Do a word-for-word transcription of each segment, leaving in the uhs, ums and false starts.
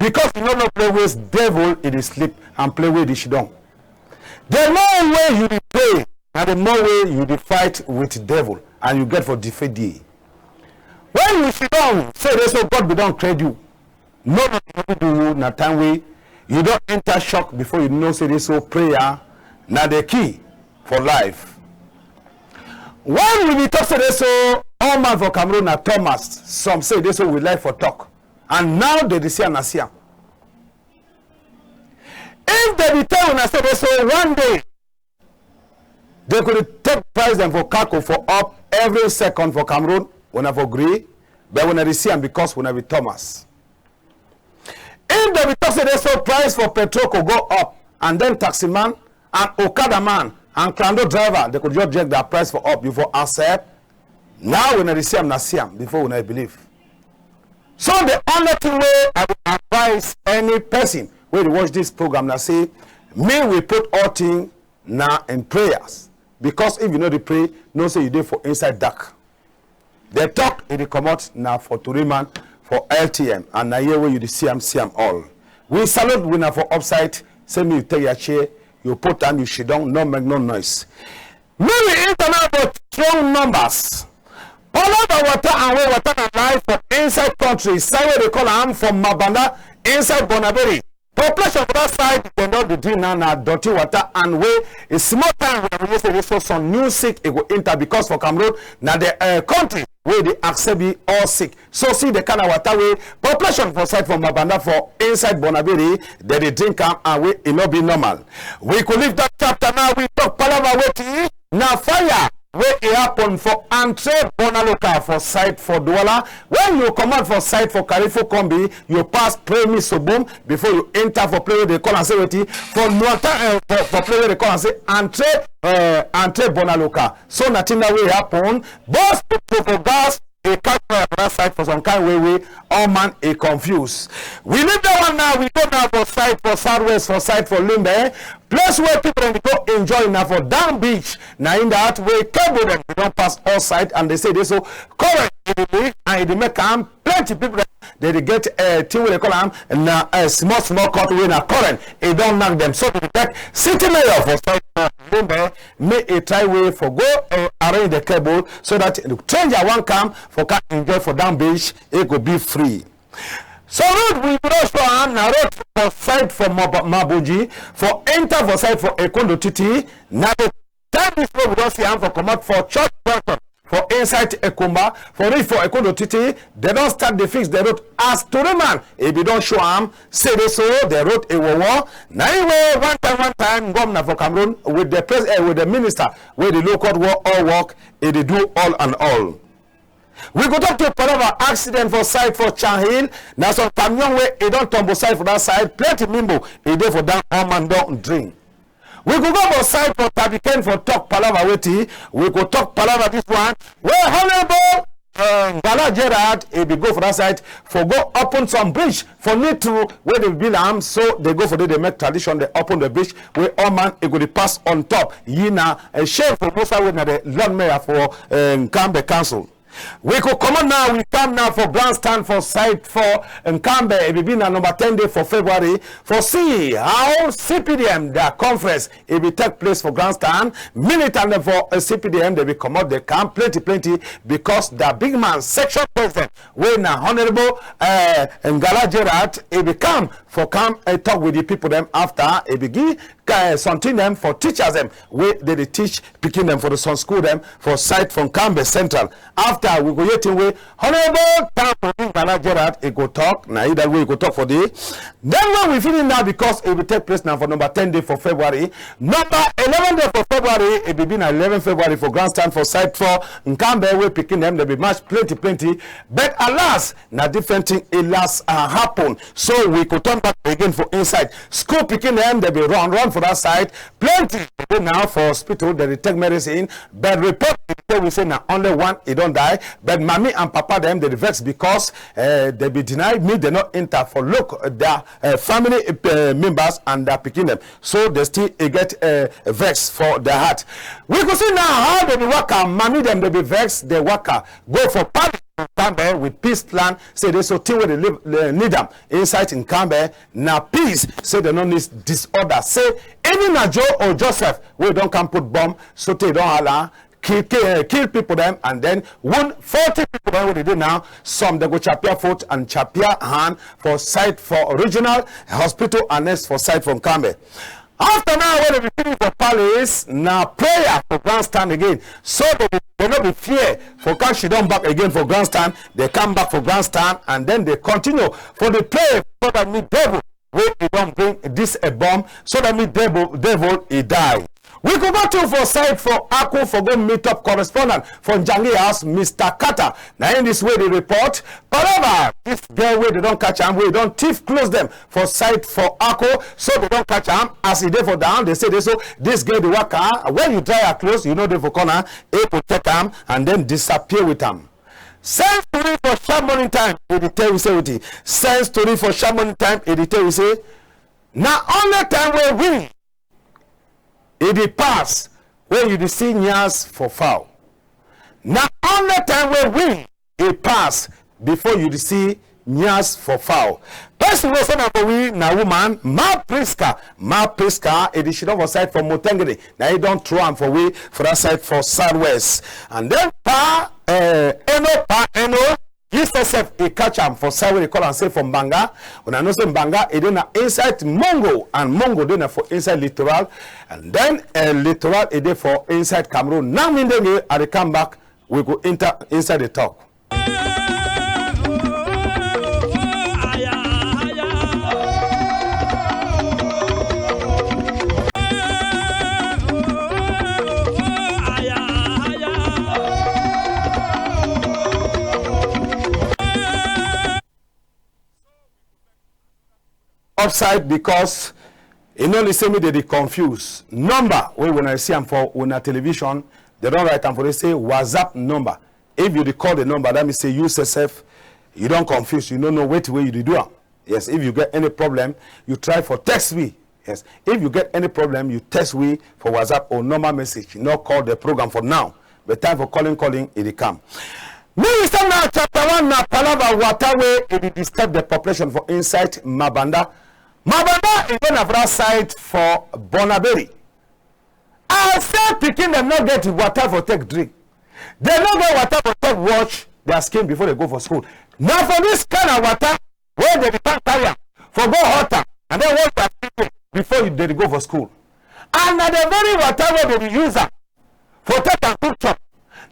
Because you no know play wey devil e dey sleep and play wey e dey sidon. The more wey you dey pray, na the more wey you dey fight with devil and you get for defeat dey. When you sidon say dey so God be don create you, no, no, no, no, do you na time wey you don enter shock before you know say dey so prayer na the key for life. When we be talk say dey so all man for Cameroon na Thomas, some say dey so we like for talk, and now dey dey see am na see am. If dey be tell una say dey so one day dey go dey take price dem for kako for up every second for Cameroon, una for gree, but una dey see am because una be Thomas. If dey be talk say dey so price for petrol go go up, and then taxi man and okada man and clando driver dey go just check their price for up, you for accept? Now una dey see am na see am before una believe. So the only thing wey I dey advise any person wey dey watch this program na say, make we put all thing na in prayers, because if you no dey pray, know say you dey for inside dark. The talk e dey comot na for tori man for L T M, and na here wey you dey see am, see am all. We salute una for upside, say make you take your chair, you put am, you sidon, no make no noise. Make we enter now for strong numbers. Palava water and wey water na life for inside country, side wey dey call am for Mabanda, inside Bonaberi. Population for that side, dem don dey drink now na dirty water and wey a small time wey we say so some new sick e go enter because for Cameroon na the, eh, country wey dey accept be all sick. So see the kind of water wey population for side for Mabanda for inside Bonaberi, dem dey drink am and wey e no be normal. We go leave that chapter now, we talk palava wetin na fire wey e happen for entrée Bonaloka for side for Douala. When you comot for side for Carrefour Kombi, you pass Premier Sobum before you enter for place wey dey call am say wetin for Nwanta, eh, for, for place wey dey call am say entrée, eh, entrée Bonaloka. So na thing that wey happen. Boss people for gas e catch fire for that side for some kind way wey all man e confuse. We leave that one now, we go now for side for southwest, for side for Limbe, place where people dem dey go enjoy na for Dam Beach. Na in that way cable dem dey don pass all side and dey say dey so current e dey leak and e dey make am plenty people dem dey dey get, eh, thing wey dey call am na, eh, small small cut wey na current e don knack dem. So dey beg city mayor for side for Limbe make e try way for go, eh, arrange the cable so that change I wan come for can enjoy for Dam Beach, e go be free. So road we go show am na road for side for Mab-, Mabuji, for enter for side for Ekondo Titi, na the time this road we don see am for comot for church junction for inside Ekumba, for reach for Ekondo Titi, dem don start dey fix the road. As tori man e be don show am say dey so the road e wowo. Na him wey one time one time governor for Cameroon with the pres-, eh, with the minister wey dey look out work, all work, e dey do all and all. We go talk to palava accident for side for Chan Hill. Na some camion wey e don tumble side for that side. Plenty mimbo e dey for down, all man don drink. We go go for side for Tabiken for talk palava wetin. We go talk palava this one. Wey Honorable, uh, Ngala Gerard e be go for that side for go open some bridge for Nitru wey dey build am. So dey go for there dey make tradition, dey open the bridge wey all man e go dey pass on top. Yi na a shame for Musa wey na the Lord Mayor for, uh, Nkambe Council. We go comot now, we come now for grandstand for side for Nkambe. E be be na number ten day for February for see how C P D M their conference e be take place for grandstand. Militant dem for, uh, C P D M dey be comot dey come plenty plenty because the big man section president wey na Honorable, uh, Ngala Gerard e be come for come, uh, talk with the people dem after e be give, uh, something dem for teachers dem wey dey dey teach pikin dem for the some school dem for side for Nkambe Central. After we go hear thing wey Honorable Tanko Ngala Gerard e go talk, na e that wey e go talk for the. Then when we finish now, because e be take place now for number ten day for February, number eleven day for February, e be be na eleven February for grandstand for side for Nkambe wey pikin dem dey be match plenty plenty. But alas, na different thing e last, uh, happen. So we go turn back again for inside. School pikin dem dey be run run for that side. Plenty dey dey now for hospital, dey dey take medicine. But report dey tell we say na only one e don die. But mami and papa dem dey vex because, eh, dey be deny me dey no enter for look their, eh, family, eh, members and their pikin dem. So dey still e get, eh, vex for their heart. We go see now how dey be waka. Mami dem dey be vex, dey waka go for parish. Nkambe with peace plan, say dey so thing wey dey live, eh, need am inside Nkambe na peace, say dem no need disorder. Say even na Joe or Joseph wey don come put bomb, so tey don hala, kill, kill, eh, kill people dem, and then wound forty people dem wey dey dey now. Some dem go chapia foot and chapia hand for side for regional hospital and next for side for Nkambe. After now, when dem be finish for palace, na prayer for grandstand again. So dem be, dem no be fear for come sidon back again for grandstand. Dem come back for grandstand and then dem continue for the prayer so that me devil wey e don bring this a bomb, so that me devil, devil e die. We go go too for side for Aku for go meet up correspondent for Njangi House, Mister Carter. Na in this way dey report. Palava, this girl wey dem don catch am, wey don thief clothes dem for side for Ako, so dem don catch am. As e dey for down, dem say dey so, this girl dey waka. When you dry her clothes, you no dey for corner, e go take am and then disappear with am. Sense tori for sharp morning time, e dey tell you say wetin? Sense tori for sharp morning time, e dey tell you say, na only time wey we e dey pass when you dey see nyas for fowl. Na only time wey we e pass before you dey see nyas for fowl. Person wey send am for we na woman, Ma Prisca. Ma Prisca, e dey sidon for side for Mutengere. Na e don throw am for we for that side for Southwest. And then Pa, eh, Eno, Pa Eno, Yi sef sef, e catch am for side wey dey call am say for Mbanga. Una know say Mbanga, e dey na inside Mongo, and Mongo dey na for inside Littoral. And then, eh, Littoral, e dey for inside Cameroon. Now, Mindenge, I dey come back, we go enter inside the talk. Upside because e no need say me dey dey confuse. Number wey una see am for una television, dem don write am for dey say WhatsApp number. If you dey call the number, that mean say you sef sef, you don confuse, you no know wetin wey you dey do am. Yes, if you get any problem, you try for text me. Yes, if you get any problem, you text we for WhatsApp or normal message. No call the program for now. The time for calling, calling, e dey come. Make we start now. Chapter one na palava water wey e dey disturb the population for inside Mabanda. Mabanda e dey na for that side for Bonaberi. I say pikin dem no get water for take drink. Dem no get water for take wash their skin before dem go for school. Na for this kind of water wey dem dey come carry am for go hot am and then wash their skin before you, dem dey go for school. And na the very water wey dem dey use am for take am cook chop.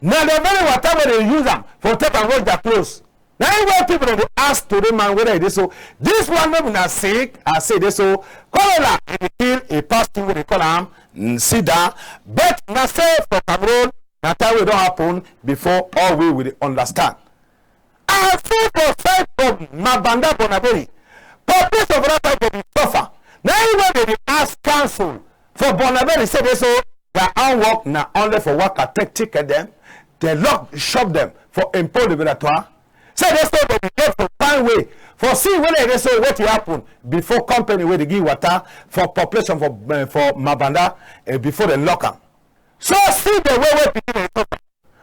Na the very water wey dem dey use am for take am wash their clothes. Na im wey people dem dey ask tori man whether e dey so. This one no be na sick, I say e dey so. Cholera, e dey kill, e pass thing wey dey call am, mm, sida. But na say for Cameroon, na time wey don happen before all we, we dey understand. I say for side for Mabanda Bonaberi, population for that side dey dey suffer. Na im wey dem dey ask council for Bonaberi say dey so their own work na only for waka take ticket dem, dem lock shop dem for impôt libératoire. Say dey so dem dey get for find way for see whether e dey so wetin happen before company wey dey give water for population for, eh, for Mabanda, eh, before dem lock am. So see the way wey pikin dey suffer.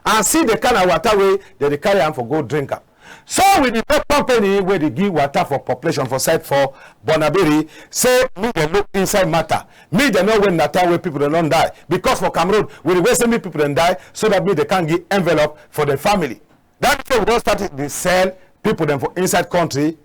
And see the kind of water wey dem dey carry am for go drink am. So we dey beg company wey dey give water for population for side for Bonaberi, say make dem look inside matter. Make dem no wait na time wey people dem don die. Because for Cameroon, we dey wait say make people dem die so that make dem can give envelope for the family. That mean say we don start dey sell people dem for inside country.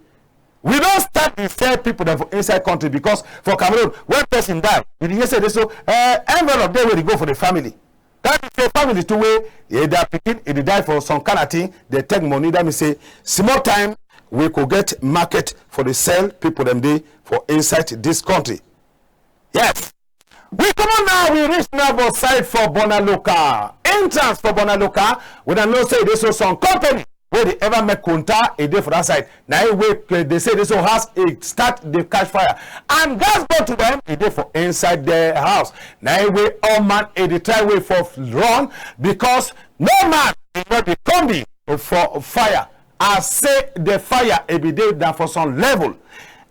We don start dey sell people dem for inside country because for Cameroon, when person die, you dey hear say dey so, eh, envelope dey wey dey go for the family. That mean say family too wey, eh, their pikin, e dey die for some kind of thing, dem take money. That mean say small time we go get market for dey sell people dem dey for inside this country. Yes. We comot now, we reach now for side for Bonaloka. Entrance for Bonaloka, we don know say e dey so some company wey dey ever make kunta, e dey for that side. Na im wey, eh, dem say dey so house, e start dey catch fire. And gas go to dem, e dey for inside the house. Na im wey all man, e dey try way for run, because no man, e no dey combi for fire. I say the fire, e be dey na for some level.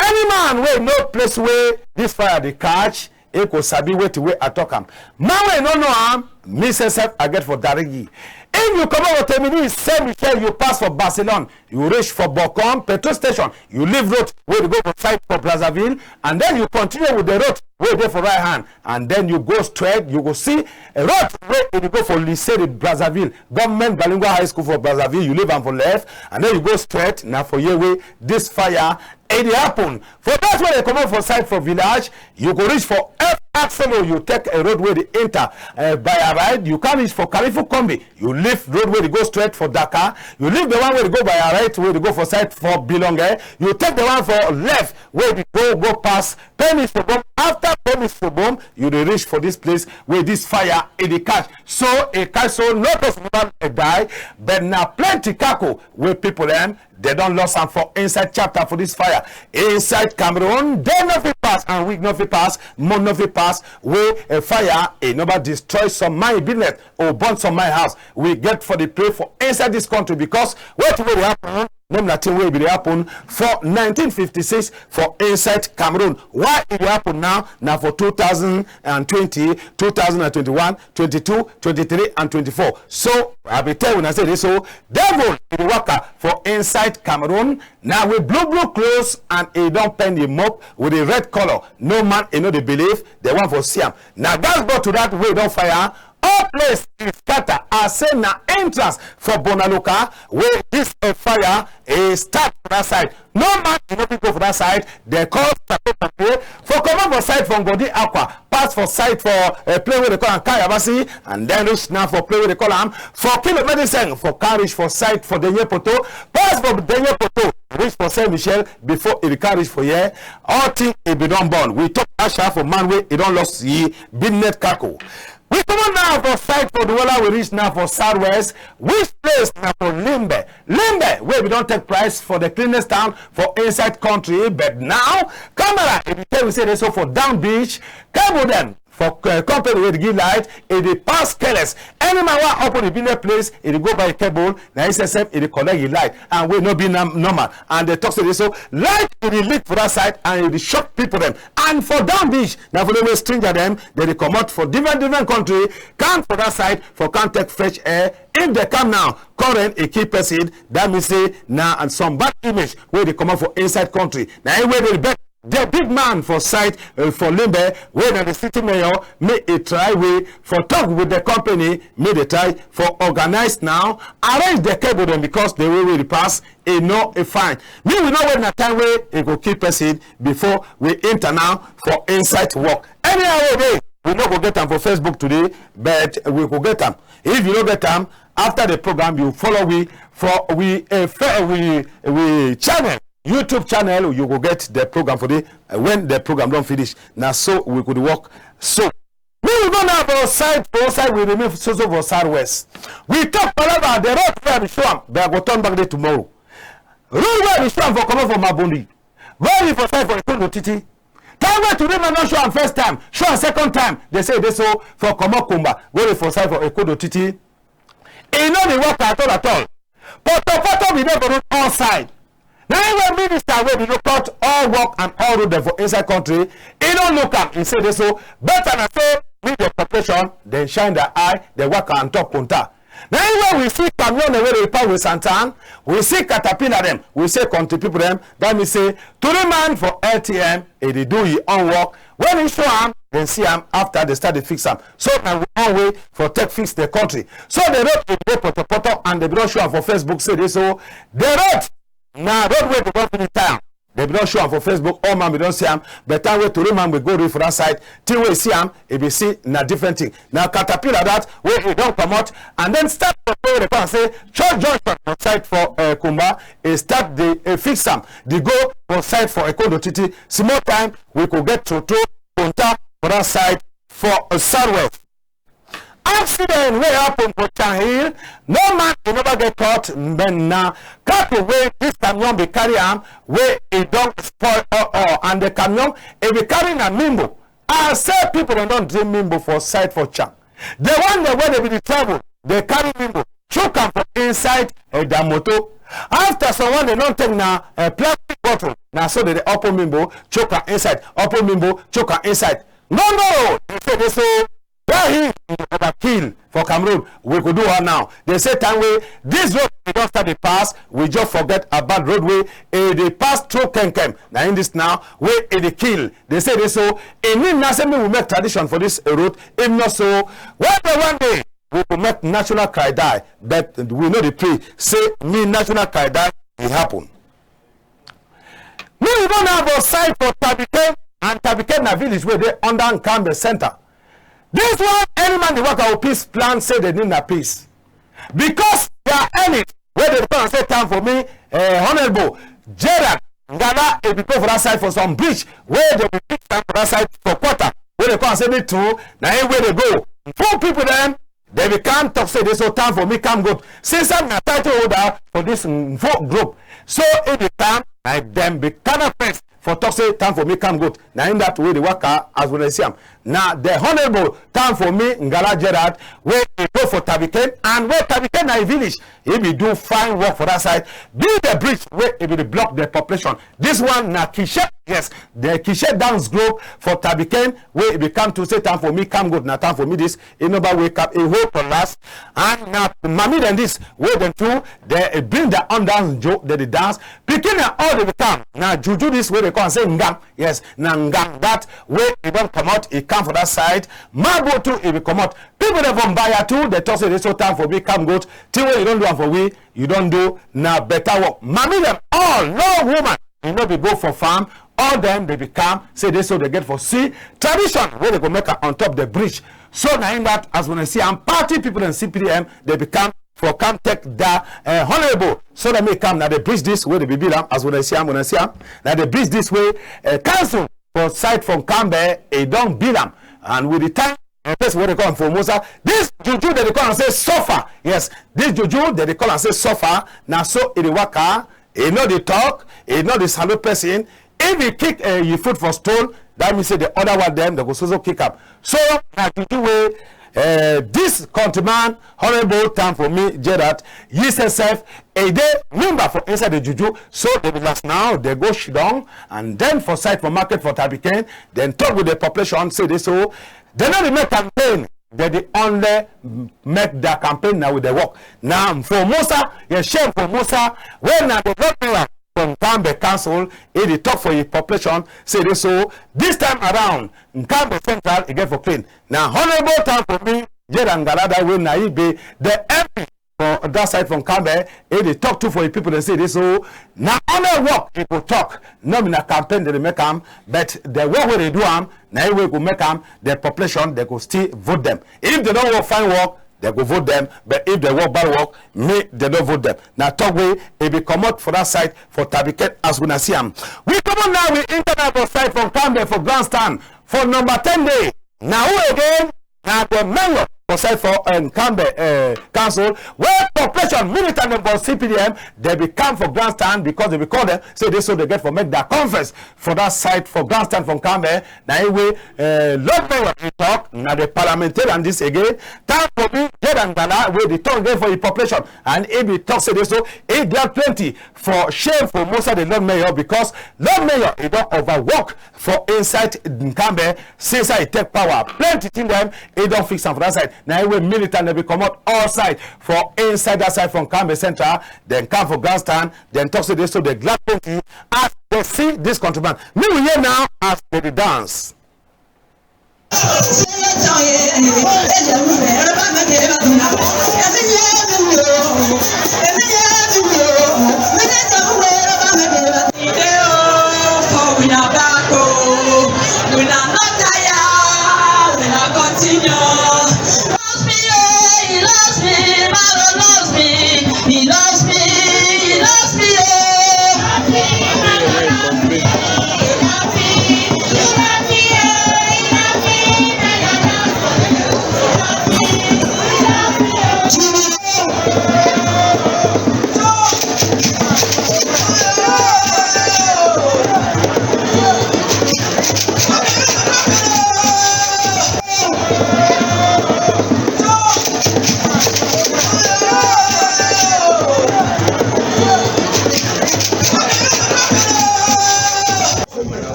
Any man wey know place wey this fire dey catch, e go sabi wetin wey I talk am. Man wey no know am, me sef sef, I get for direct yi. E If you comot for Termini, Saint Michel, you pass for Barcelone, you reach for Bocon petrol station, you leave road wey dey go for side for Brazzaville, and then you continue with the road wey dey for right hand, and then you go straight, you go see a road wey e dey go for Lycée de Brazzaville, Government Bilingual High School for Brazzaville. You leave am for left, and then you go straight. Na for here wey this fire e dey happen. For that wey dey comot for side for village, you go reach for F Axelo, you take a road wey dey enter, eh, by a right, you come reach for Carrefour Kombi, you leave road wey dey go straight for Dakar, you leave the one wey dey go by a right, wey dey go for side for Bilonge, you take the one for left, wey dey go, go pass Pemis for Bom. After Pemis for Bom, you dey reach for this place wey this fire e dey catch. So e catch, so no person never, eh, die, but na plenty kako wey people dem, dem don lost am for inside chapter for this fire. Inside Cameroon, day no fit pass and week no fit pass, month no fit pass wey, eh, fire e never destroy some man business or burn some man house. We get for dey pray for inside this country, because wetin wey dey happen no be na thing wey be dey happen for nineteen fifty-six for inside Cameroon. Why e dey happen now? Na for two thousand and twenty, two thousand and twenty-one, twenty-two, twenty-three, and twenty-four. So I be tell una say this, so devil e dey waka for inside Cameroon. Now we blue blue clothes and e don paint the mop with the red color. No man e no dey believe the one for see am. Na gas bottle that wey don fire. All place e scatter. I say na entrance for Bonaluka wey this, eh, fire e start for that side. No man e no fit go for that side. Dem call sapeur pompier for comot for side for Ngodi Aqua, pass for side for, eh, place wey dey call am Kayabasi, and then reach now for place wey dey call am for Kilo Medicine, for carry reach for side for Denye Poto, pass for Denye Poto, reach for Saint Michel before e carry reach for here. All thing e be don burn. We talk asha for man wey e don lost yi business kako. We comot now for side for Douala, we reach now for Southwest. Which place na for Limbe? Limbe, wey be don take prize for the cleanest town for inside country, but now camera e be tell we say dey so for Down Beach, cable dem for, eh, company wey dey give light, e dey pass careless. Any man wey open the business place, e dey go buy cable, na yi sef sef e dey collect yi light, and wey no be nam-, normal. And dem talk say dey so light e dey leak for that side, and e dey shock people dem. And for Down Beach, na for dem wey stranger dem, dem dey comot for different different country, come for that side for come take fresh air. If dem come now, current e kill person, that mean say na some bad image wey dey comot for inside country. Na yi wey dey beg the big man for side, eh, for Limbe, wey na the city mayor, make e try way for talk with the company, make dey try for organize now, arrange the cable dem, because the way wey dey pass, e no e fine. Me we no wait na time wey e go kill person before we enter now for inside work. Anyhow wey dey, we no go get am for Facebook today, but we go get am. If you no get am, after the program you follow we for we, eh, fe-, we, we channel, YouTube channel, you go get the program for the, eh, when the program don finish. Na so we go dey work. So me we go now for side, for side we remain so so for Southwest. We talk palava, the road wey I be show am, but I go turn back there tomorrow. Road wey I be show am for comot for Mabondi, go reach for side for Ekondo Titi. Time wey today man don show am first time, show am second time, dey say dey so for comot Kumba, go reach for side for Ekondo Titi. E no dey work at all at all. Poto poto be dey for road all side. Na yi wey minister wey be no cut all work and all road dem for inside country, e no look am, e say dey so better na say make the population dem shine their eye, dem waka on top kwanta. Na yi wey we see camion dem wey dey pass with santan, we see caterpillar dem, we see country people dem. That mean say three man for L T M, e dey do yi own work. When e show am, dem see am, after dem start dey fix am. So na we own way for take fix the country. So the road e dey poto poto, and dem be don show am for Facebook say dey so the road na road wey dey don finish town. Dem be don show am for Facebook, all man be don see am. But time wey tori man be go reach for that side, thing wey e see am, e be see na different thing. Na caterpillar that wey e don comot, and then start for where dey come say church junction for side for, eh, Kumba, e start dey, eh, fix am. Dey go for side for Ekondo Titi. Small time we go get trotro kwanta for that side for, uh, Southwest. Accident wey happen for Chang Hill, no man e never get caught, but na cargo wey this camion be carry am, wey e don spoil all all, and the camion e be carry na mimbo. I say people dem don drink mimbo for side for Chang. The one dem wey dey be dey travel, dey carry mimbo, chook am for inside, eh, their motor. After some one dem don take na, eh, plastic bottle, na so dem dey open mimbo, chook am inside, open mimbo, chook am inside. No, no, dey say dey so Why he overkill for Cameroon? We go do one now. Dem say time wey this road e don start dey pass, we just forget about road wey e dey pass through Kenkem. Na in this now wey e dey kill. Dem say this so e mean na say make we make tradition for this road. If not so, one day, one day we go make national cry die. But we no dey pray say make national cry die dey happen. Make we go now for side for Tabiken, and Tabiken na village wey dey under Nkambe center. This one, any man dey waka with peace plan say the name na peace. Because their enemies wey dey come say time for me, eh, Honorable Gerald Ngala, e be go for that side for some bridge wey dey be fix am for that side for quarter wey dey come say me too, na him wey dey go. Poor people dem, dem be come talk say this so time for me come good. Since I'm na title holder for this Mfo group, so e be time na dem be kind of first for talk say time for me come good. Na him that wey dey waka as we dey see am. Na the Honorable time for me Ngala Gerald wey e go for Tabiken, and wey Tabiken na e village. E be do fine work for that side. Build the bridge wey e be dey block the population. This one na Kishe, yes, the Kishe dance group for Tabiken wey e be come to say time for me come good. Na time for me this. E no ba wake up, e hold for last. And na mami dem this wey dem too, dem, eh, bring their own dance, jo-, dem dey dance. Pikin dem all dey be come. Na juju this wey dey come say ngang. Yes, na ngang that wey e don comot, e come for that side. Mabo too, e be comot. People dem for Mbaya too, dem talk say this so time for me come good. Thing wey you don do am for we, you don do na better work. Mami dem all, no woman e no be go for farm. All dem dey be come say this so dem get for see tradition wey dey go make am on top the bridge. So na in that, as we see am, party people dem, C P D M, dem be come for come take that, eh, Honorable. So dem make come na the bridge this wey dey be build am, as we see am, we see am. Na the bridge this wey, eh, council for side for Nkambe e don build am, and with the time, eh, person wey dey call am for Musa, this juju dem dey call am say suffer. Yes, this juju dem dey call am say suffer. Na so e dey waka. E no dey talk, e no dey salute person. If e kick, eh, yi foot for stone, that mean say the other one dem, dem go so so kick am. So na juju wey, eh, this countryman, Honorable time for me Gerald, yi sef sef, e dey member for inside the juju. So dem be last now, dem go shidong, and then for side for market for Tabiken, dem talk with the population, say this so dem no dey make campaign. Dem dey only make their campaign na with the work. Na for Musa, yeah, shame for Musa, wey na the local mayor from Nkambe Council, e dey talk for yi population, say this so this time around, Nkambe Central e get for clean. Na Honorable time for me Gerald Ngala that wey na e be the M P for that side for Nkambe, e dey talk too for yi people dem, say this so na only work e go talk. No be na campaign dem dey make am, but the work wey dey do am, na e wey go make am, the population dem go still vote dem. If dem don work fine work, dem go vote dem, but if dem work bad work, make dem no vote dem. Na talk wey e be comot for that side for Tabiken, as we see am. We comot now, we enter now for side for Nkambe for grandstand for number ten day. Na who again? Na the mayor for side for, eh, Nkambe, eh, Council, wey population militant dem for C P D M, dem be come for grandstand because dem be call dem, say this so dem get for make their conference for that side for grandstand for Nkambe. Na e wey, eh, Lord Mayor e talk, na the parliamentarian this again. Time for me Gerald Ngala wey dey talk again for yi population, and e be talk say this so e glad plenty for shame for Musa the Lord Mayor, because Lord Mayor e don overwork for inside Nkambe since e take power. Plenty thing dem e don fix am for that side. Na e wey militant dem be comot all side for inside that side for Nkambe Central. Dem come for grandstand, dem talk say this so dem glad plenty as dem see this countryman. Make we hear now as dem dey dance.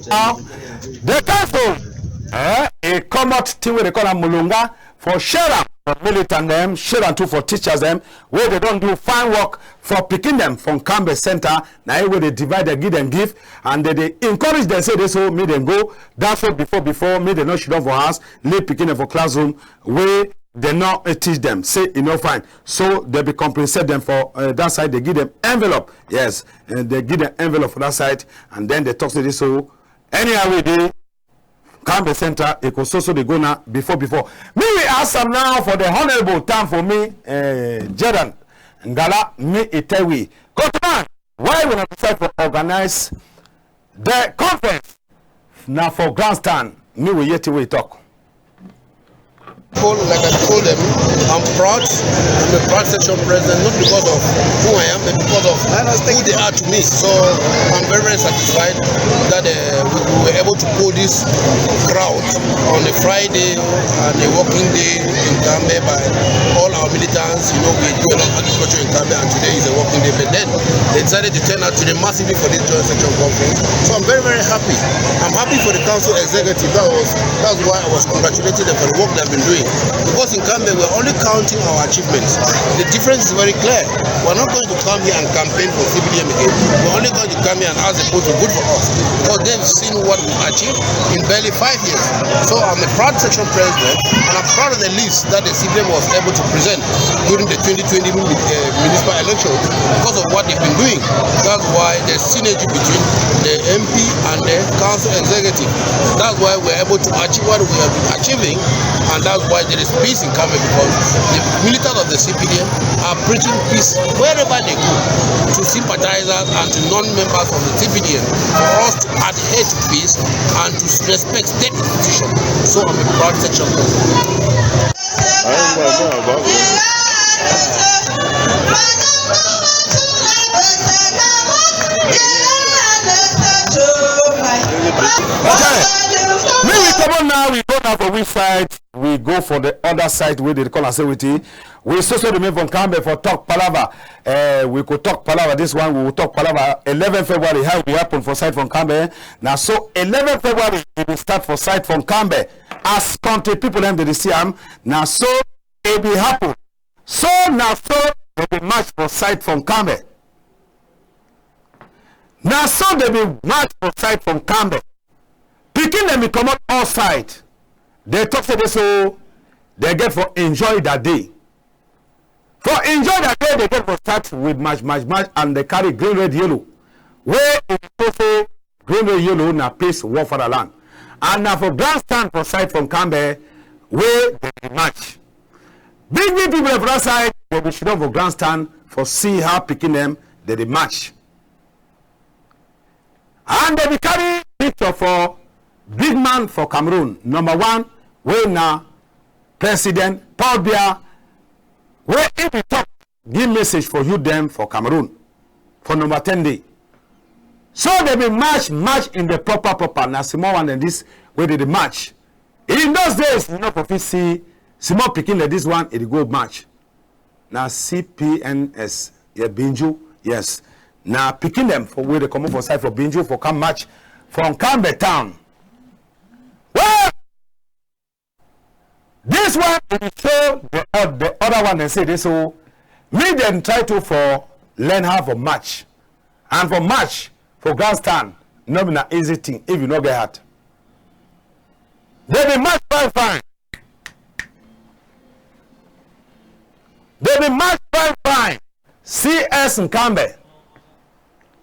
Now, the council, eh, a comot thing wey dey call am mulunga for share am for militant dem, share am too for teachers dem wey dey don do fine work for pikin dem for Nkambe Center. Na e wey dey divide dem, give dem gift, and dey dey encourage dem, say dey so make dem go. That so before before make dem no sit down for house, leave pikin dem for classroom wey dem no, eh, teach dem, say e no fine. So dey be compensate dem for, eh, that side. Dey give dem envelope. Yes, eh, dey give dem envelope for that side, and then dey talk say dey so anyhow wey dey Nkambe Center, e go so so dey go now before before. Me we ask am now for the honorable time for me, eh, Jordan Ngala, me e tell we, Kotoman, why we have decide for organize the conference na for grandstand? Me we hear thing wey e talk. People, like I told them, I'm proud. I'm a proud section president, not because of who I am, but because of who they are to me. So I'm very, very satisfied that, uh, we, we were able to pull this crowd on a Friday and a working day in Nkambe by all our militants. You know, we do a lot of agriculture in Nkambe, and today is a working day. But then they decided to turn out today massively for this joint section conference. So I'm very, very happy. I'm happy for the council executive. That was, that's why I was congratulating them for the work they've been doing. Because in Nkambe, we're only counting our achievements. The difference is very clear. We're not going to come here and campaign for C P D M again. We're only going to come here and ask the people to vote for us. Because they've seen what we've achieved in barely five years. So I'm a proud section president, and I'm proud of the list that the C P M was able to present during the twenty twenty muni-, uh, municipal elections because of what they've been doing. That's why there's synergy between the M P and the council executive. That's why we're able to achieve what we have been achieving, and that's why there is peace in Nkambe, because the militants of the C P D M are preaching peace wherever they go to sympathizers and to non-members of the C P D M for us to adhere to peace and to respect state institution. So I'm a proud section president. Okay. Make we comot now, we go now for which side? We go for the other side wey dey call am say wetin? We so so remain for Nkambe for talk palava. Eh, we go talk palava. This one we will talk palava. Eleven February, how e be happen for side for Nkambe? Na so eleven February e be start for side for Nkambe. As country people dem dey see am, na so e be happen. So na so dey be march for side for Nkambe. Na so dey be march for side for Nkambe. Pikin dem be comot all side. Dey talk say dey so dey get for enjoy that day. For enjoy that day, dey get for start with march, march, march, and dey carry green, red, yellow. Wey e show say green, red, yellow na peace, war, fatherland. And na for grandstand for side for Nkambe wey dey dey march. Big, big people for that side, dey be sit down for grandstand for see how pikin dem dey dey march. And dey be carry picture for big man for Cameroon, number one, wey na President Paul Biya, wey e be talk, give message for youth dem for Cameroon for number ten day. So dey be march, march in the proper, proper. Na small one dem this wey dey dey march. In those days, you no for fit see small pikin like this one, e dey go march. Na C P N S, yeah, Binju, yes. Na pikin dem for wey dey comot for side for Binju for come march for Nkambe town. Well, this one e dey show the oth-, the other one dem say dey so make dem try to for learn how for march. And for march for grandstand, no be na easy thing if you no get heart. Dey be march fine fine. Dey be march fine fine. C S Nkambe.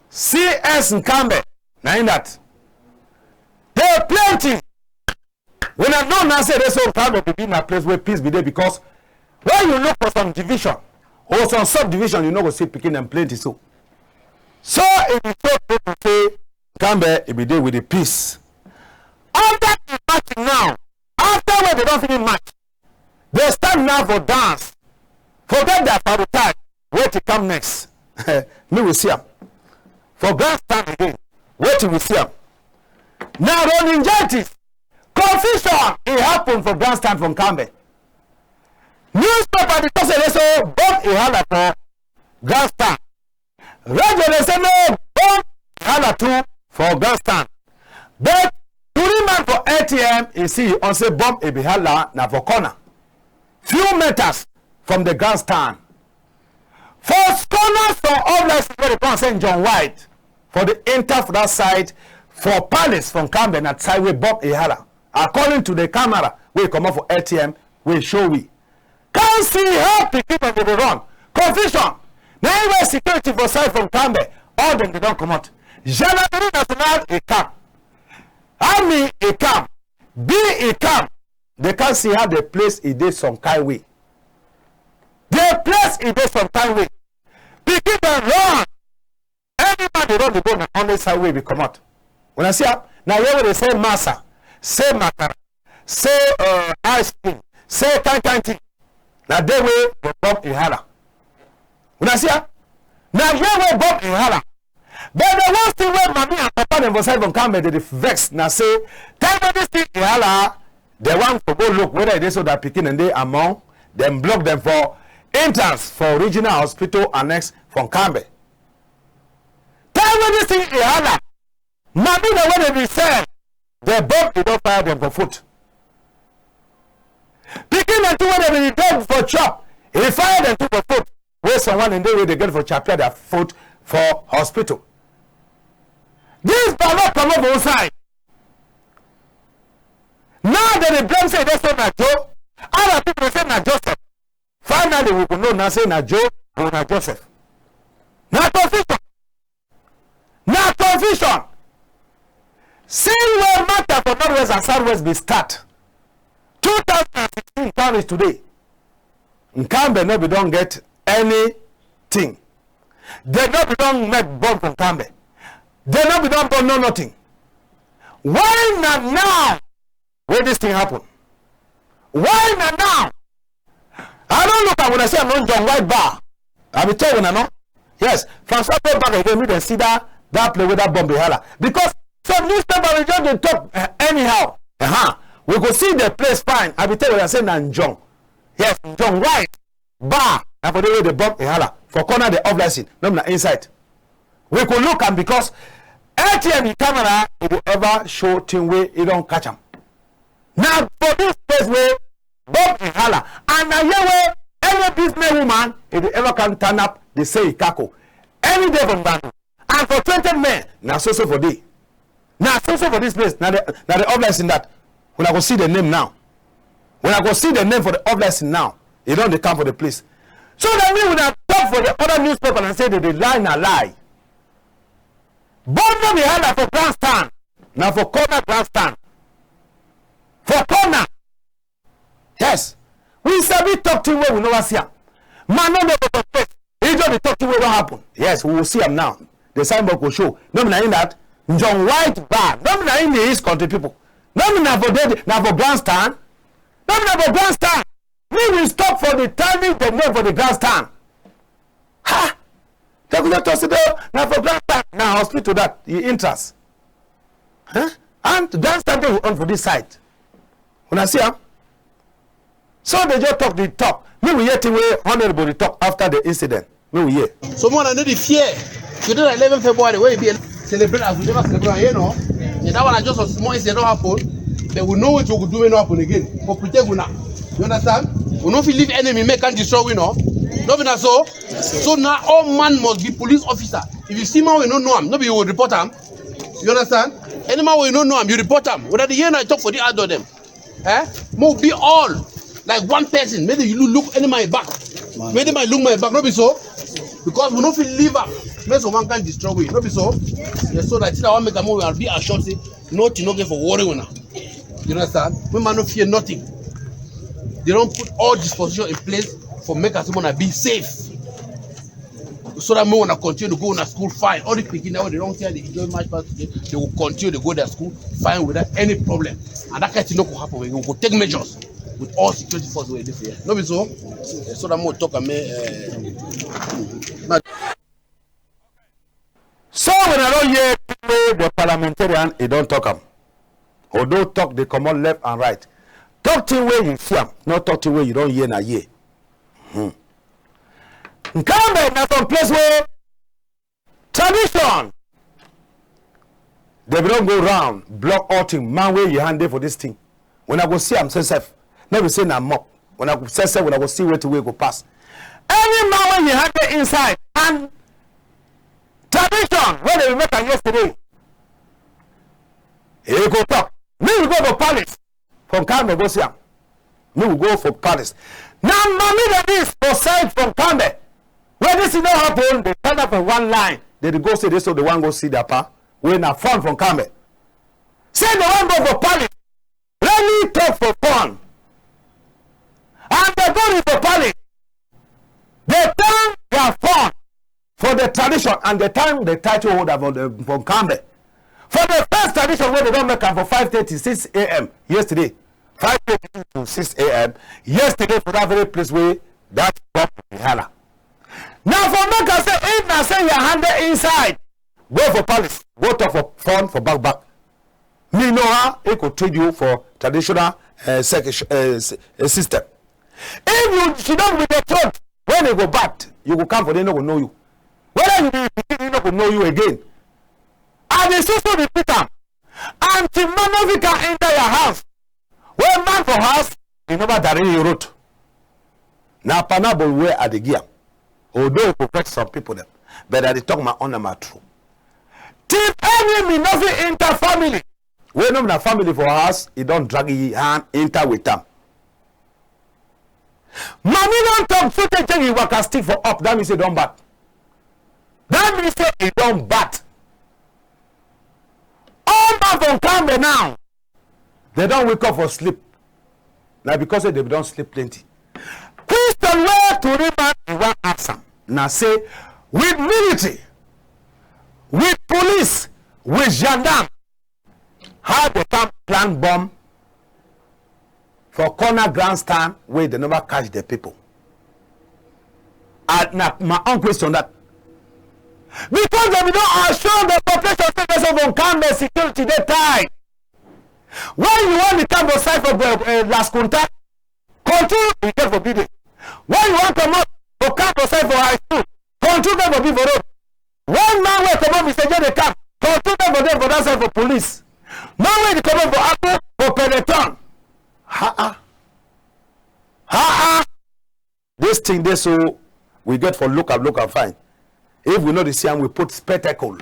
C S Nkambe. Na im that. Dey plenty. Wuna know now say dey so Nkambe be, be na place wey peace be dey, because when you look for some division or some subdivision, you no go see pikin dem plenty so. So e be so people say Nkambe e be dey with the peace. After the marching now, after wey dey don finish march, dey stand now for dance. Forget that for the time. Wetin come next? Me we see am. For grandstand again. Wetin we see am? Na rolling justice. Confusion e happen for grandstand for Nkambe. Newspaper dey talk say dey so bomb e hala for grandstand. Radio dey say no, bomb e hala too for grandstand. But during spokesman for L T M, e see on say bomb e be hala na for corner, few meters from the grandstand. For corner some of like wey dey call say John White for the enter for that side for palace for Nkambe, na side wey bomb e hala. According to the camera wey comot for L T M, wey show we. Come see how pikin dem dey run. Confusion. Na im wey security for side for Nkambe, all dem dey don comot. Gendarmerie nationale e come. Army e come. Be e come. Dey come see how the place e dey some kind way. The place e dey some kind way. Pikin dem run. Any man dey run dey go na only side wey be comot. Una see am? Na here wey dey sell masa, sell makara, sell, uh, ice cream, sell kind kind thing. Na there wey the bomb e hala. Una see am? Na here wey bomb e hala. But the worst thing wey mami and papa dem for side for Nkambe dey dey vex na say time wey this thing e hala, dem wan for go look whether e dey so that pikin dem dey among, dem block dem for entrance for regional hospital annex for Nkambe. Time wey this thing e hala, mami dem wey dey be sell, the bomb e don fire dem for foot. Pikin dem too wey dey be beg for chop, e fire dem too for foot. Wey someone dem dey wey dey get for chapia their foot for hospital. This ballot comot for outside. Now dem dey blame say e dey so na Joe. Other people dey say na Joseph. Finally, we go know now say na Joe or na Joseph. Na confusion. Na confusion. Since wey matter for Northwest and Southwest be start, two thousand and sixteen come reach today, Nkambe no be don get anything. Dem no be don make bomb for Nkambe. Dem no be don burn no nothing. Why na now wey this thing happen? Why na now? I don look am, una see am, no, John White Bar. I be tell una, no? Yes, Francois go back again, make dem see that, that place wey that bomb be hala. Because some newspaper dey just dey talk, eh, anyhow. Uh-huh. We go see the place fine. I be tell una say na John. Yes, John White Bar. Na for there wey the bomb e hala. For corner the off license. No, na inside. We go look am because L T M camera, e dey ever show thing wey e don catch am. Na for this place wey bomb e hala, and na here wey any business woman e dey ever come turn up, dey sell e kako. Any day for Ngbando. And for twenty men, na so so for dey. Na so so for this place, na the, na the off license that. Una go see the name now. Una go see the name for the off license now. E don dey come for the place. So that mean una talk for the other newspaper and say dem dey lie, na lie. Bomb no be hala for grandstand. Na for corner grandstand. For corner. Yes. We sabi talk thing wey we never see am. Man no dey for place. E just dey talk thing wey don happen. Yes, we will see am now. The signboard go show. No be na in that John White Bar. No be na in the East Country people. No be na for there, na for grandstand. No be na for grandstand. Make we stop for the turning the name for the grandstand. Ha! Dem go just talk say, "No, na for grandstand." Na hospital that, e entrance. Huh? And grandstand dey on for this side. Una see am? So dem just talk the talk. Make we hear thing wey honorable dey talk after the incident. Make we hear. So more than the fear. Today na eleven February, wey e be celebrate as we never celebrate, you know. And that one na just a small incident don happen. But we know wetin we go do wey no happen again. For protect una. You understand? We no fit leave enemy make come destroy we, no? No be na so? So now all man must be police officer. If you see man wey you no know am, no be you go report am. You understand? Any man wey you no know am, you report am. Whether the year na talk for the adult dem. Eh? Make we be all like one person. Make you look, look any man back. Make the man look my back. No be so? Because we no fit leave am. Make someone come destroy we. No be so? Yes, so that thing I wan make am, we be assured say nothing no get for worry una. You understand? Make man no fear nothing. Dem don put all disposition in place for make us una be safe. So that make una continue to go una school fine. All the pikin now, dem don say dem enjoy March past today, dem go continue to go their school fine without any problem. And that kind thing no go happen again. We go take measures with all security force wey dey for here. No be so? Eh, so that make we talk am, eh, eh, na So when I don hear thing wey the parliamentarian, e don talk am. Although talk dey comot left and right. Talk thing wey you see am, no talk thing wey you don hear na hear. Hmm. Nkambe na some place wey tradition, Dem be don go round, block all thing. Man wey yi hand dey for this thing, wuna go see am sef sef. No be say na mop. Wuna go sef sef, wuna go see wetin wey go pass. Any man wey yi hand dey inside and tradition wey dem make am yesterday, e go talk. Make we go for palace for Nkambe go see am. Make we go for palace. Na mami dem this for side for Nkambe. When this thing don happen, dem stand up for one line. Dem dey go say this, so dem wan go see their pa wey na phone for Nkambe. Say dem wan go for palace. Let me talk for phone. And dem go reach for palace. Dem turn their phone for the tradition and the time the title holder for the, for Nkambe. For the first tradition wey dem don make am for five thirty, six a m yesterday. Five thirty to six a m yesterday for that very place wey that Bob Mihala. Na for make am say, if na say your hand dey inside, go for palace, go talk for phone for back back. Me know how e go treat you for traditional, eh, sec-, eh, s-, eh, system. If you sit down with the throat, when e go bad, you go come for there, no go know you. Whether you be pikin, e no go know you again. I dey so so repeat am. Until man no fit come enter your house. When man for house, e never direct you road. Na parable wey I dey give am. Although e go vex some people dem, but I dey talk my own na my true. Till enemy no fit enter family. Wey no be na family for house, e don drag yi hand enter with am. Mami don talk so tey take yi waka stick for up, that mean say e don bad. That mean say e don bad. All man for Nkambe now, dem don wake up for sleep. Na because say dem don sleep plenty. Question wey tori man e wan ask am na say, with military, with police, with gendarme, how dem come plant bomb for corner grandstand wey dem never catch the people? Ah, na my own question that. Because dem don assure the population say this one go come, the security dey tight. When you wan dey come for side for, eh, eh, Las Kunta, control e get for be there. When you wan comot for come for side for high school, control get for be for road. When man wey comot Mister J dey come, control get for dey for that side for police. Man wey dey comot for Akpu for Peneton. Ha ah. Ha ah. This thing dey so we get for look am, look am fine. If we no dey see am, we put spectacle.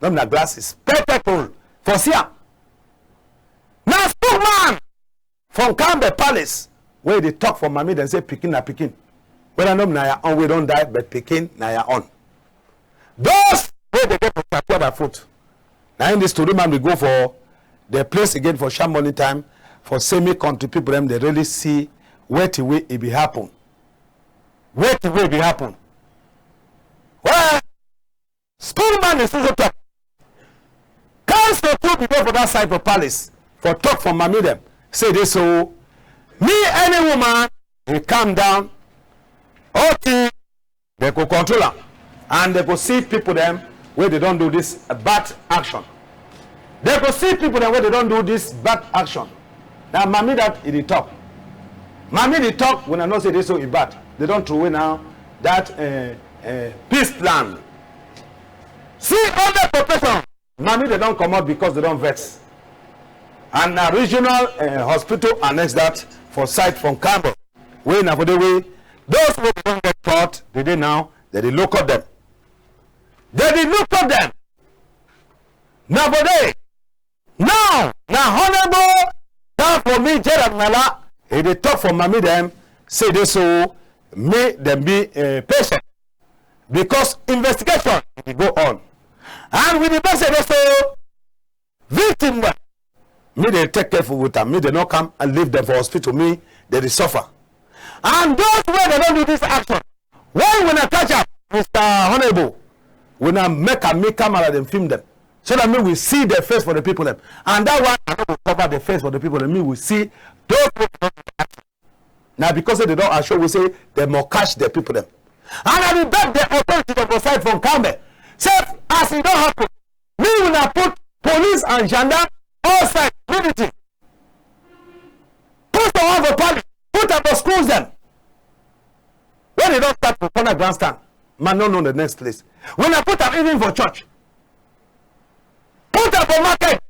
No be na glasses, spectacle for see am. Na spook man for Nkambe palace wey dey talk for mami dem say pikin na pikin. Whether no be na your own wey don die, but pikin na your own. Those wey dey get for chatia by foot. Na im this tori man dey go for the place again for sharp morning time for say make country people dem dey really see wetin wey e be happen. Wetin wey e be happen. Well, school man dey so so talk. Council too be dey for that side for palace for talk for mami dem. Say dey so, me any woman, e calm down. Okay. Dem go control am, and dem go see people dem wey dey don do this bad action. Dem go see people dem wey dey don do this bad action. Na mami that e dey talk. Mami dey talk, wuna know say dey so e bad. Dem don throway now that, eh, eh, peace plan. See all the population. Mami dem don comot because dem don vex. And na regional, eh, hospital annex that for side for Nkambe. Wey na for the way those wey dem don get caught, dem dey now, dem dey look up dem. Dem dey look up dem. Na for there. Now, na Honorable Dafo Mi Gerald Nala, e dey talk for mami dem, say dey so, make dem be, eh, patient. Because investigation dey go on. And we dey beg say dey so, victim dem, make dem take careful with am, make dem no come and leave dem for hospital, make dem dey suffer. And those wey dem don do this action, when wuna catch am, Mister Honorable, wuna make am, make camera dem film dem, so that make we see the face for the people dem. And that one, I no go cover the face for the people dem, make we see those wey don do the action. Na because say dem don assure we say dem must catch the people dem. And I dey beg the authority dem for side for Nkambe. Say as e don happen, make wuna put police and gendarme outside, military. Put am one for palace, put am for schools dem. When dem don start for corner grandstand, man no know the next place. Wuna put am even for church. Put am for market.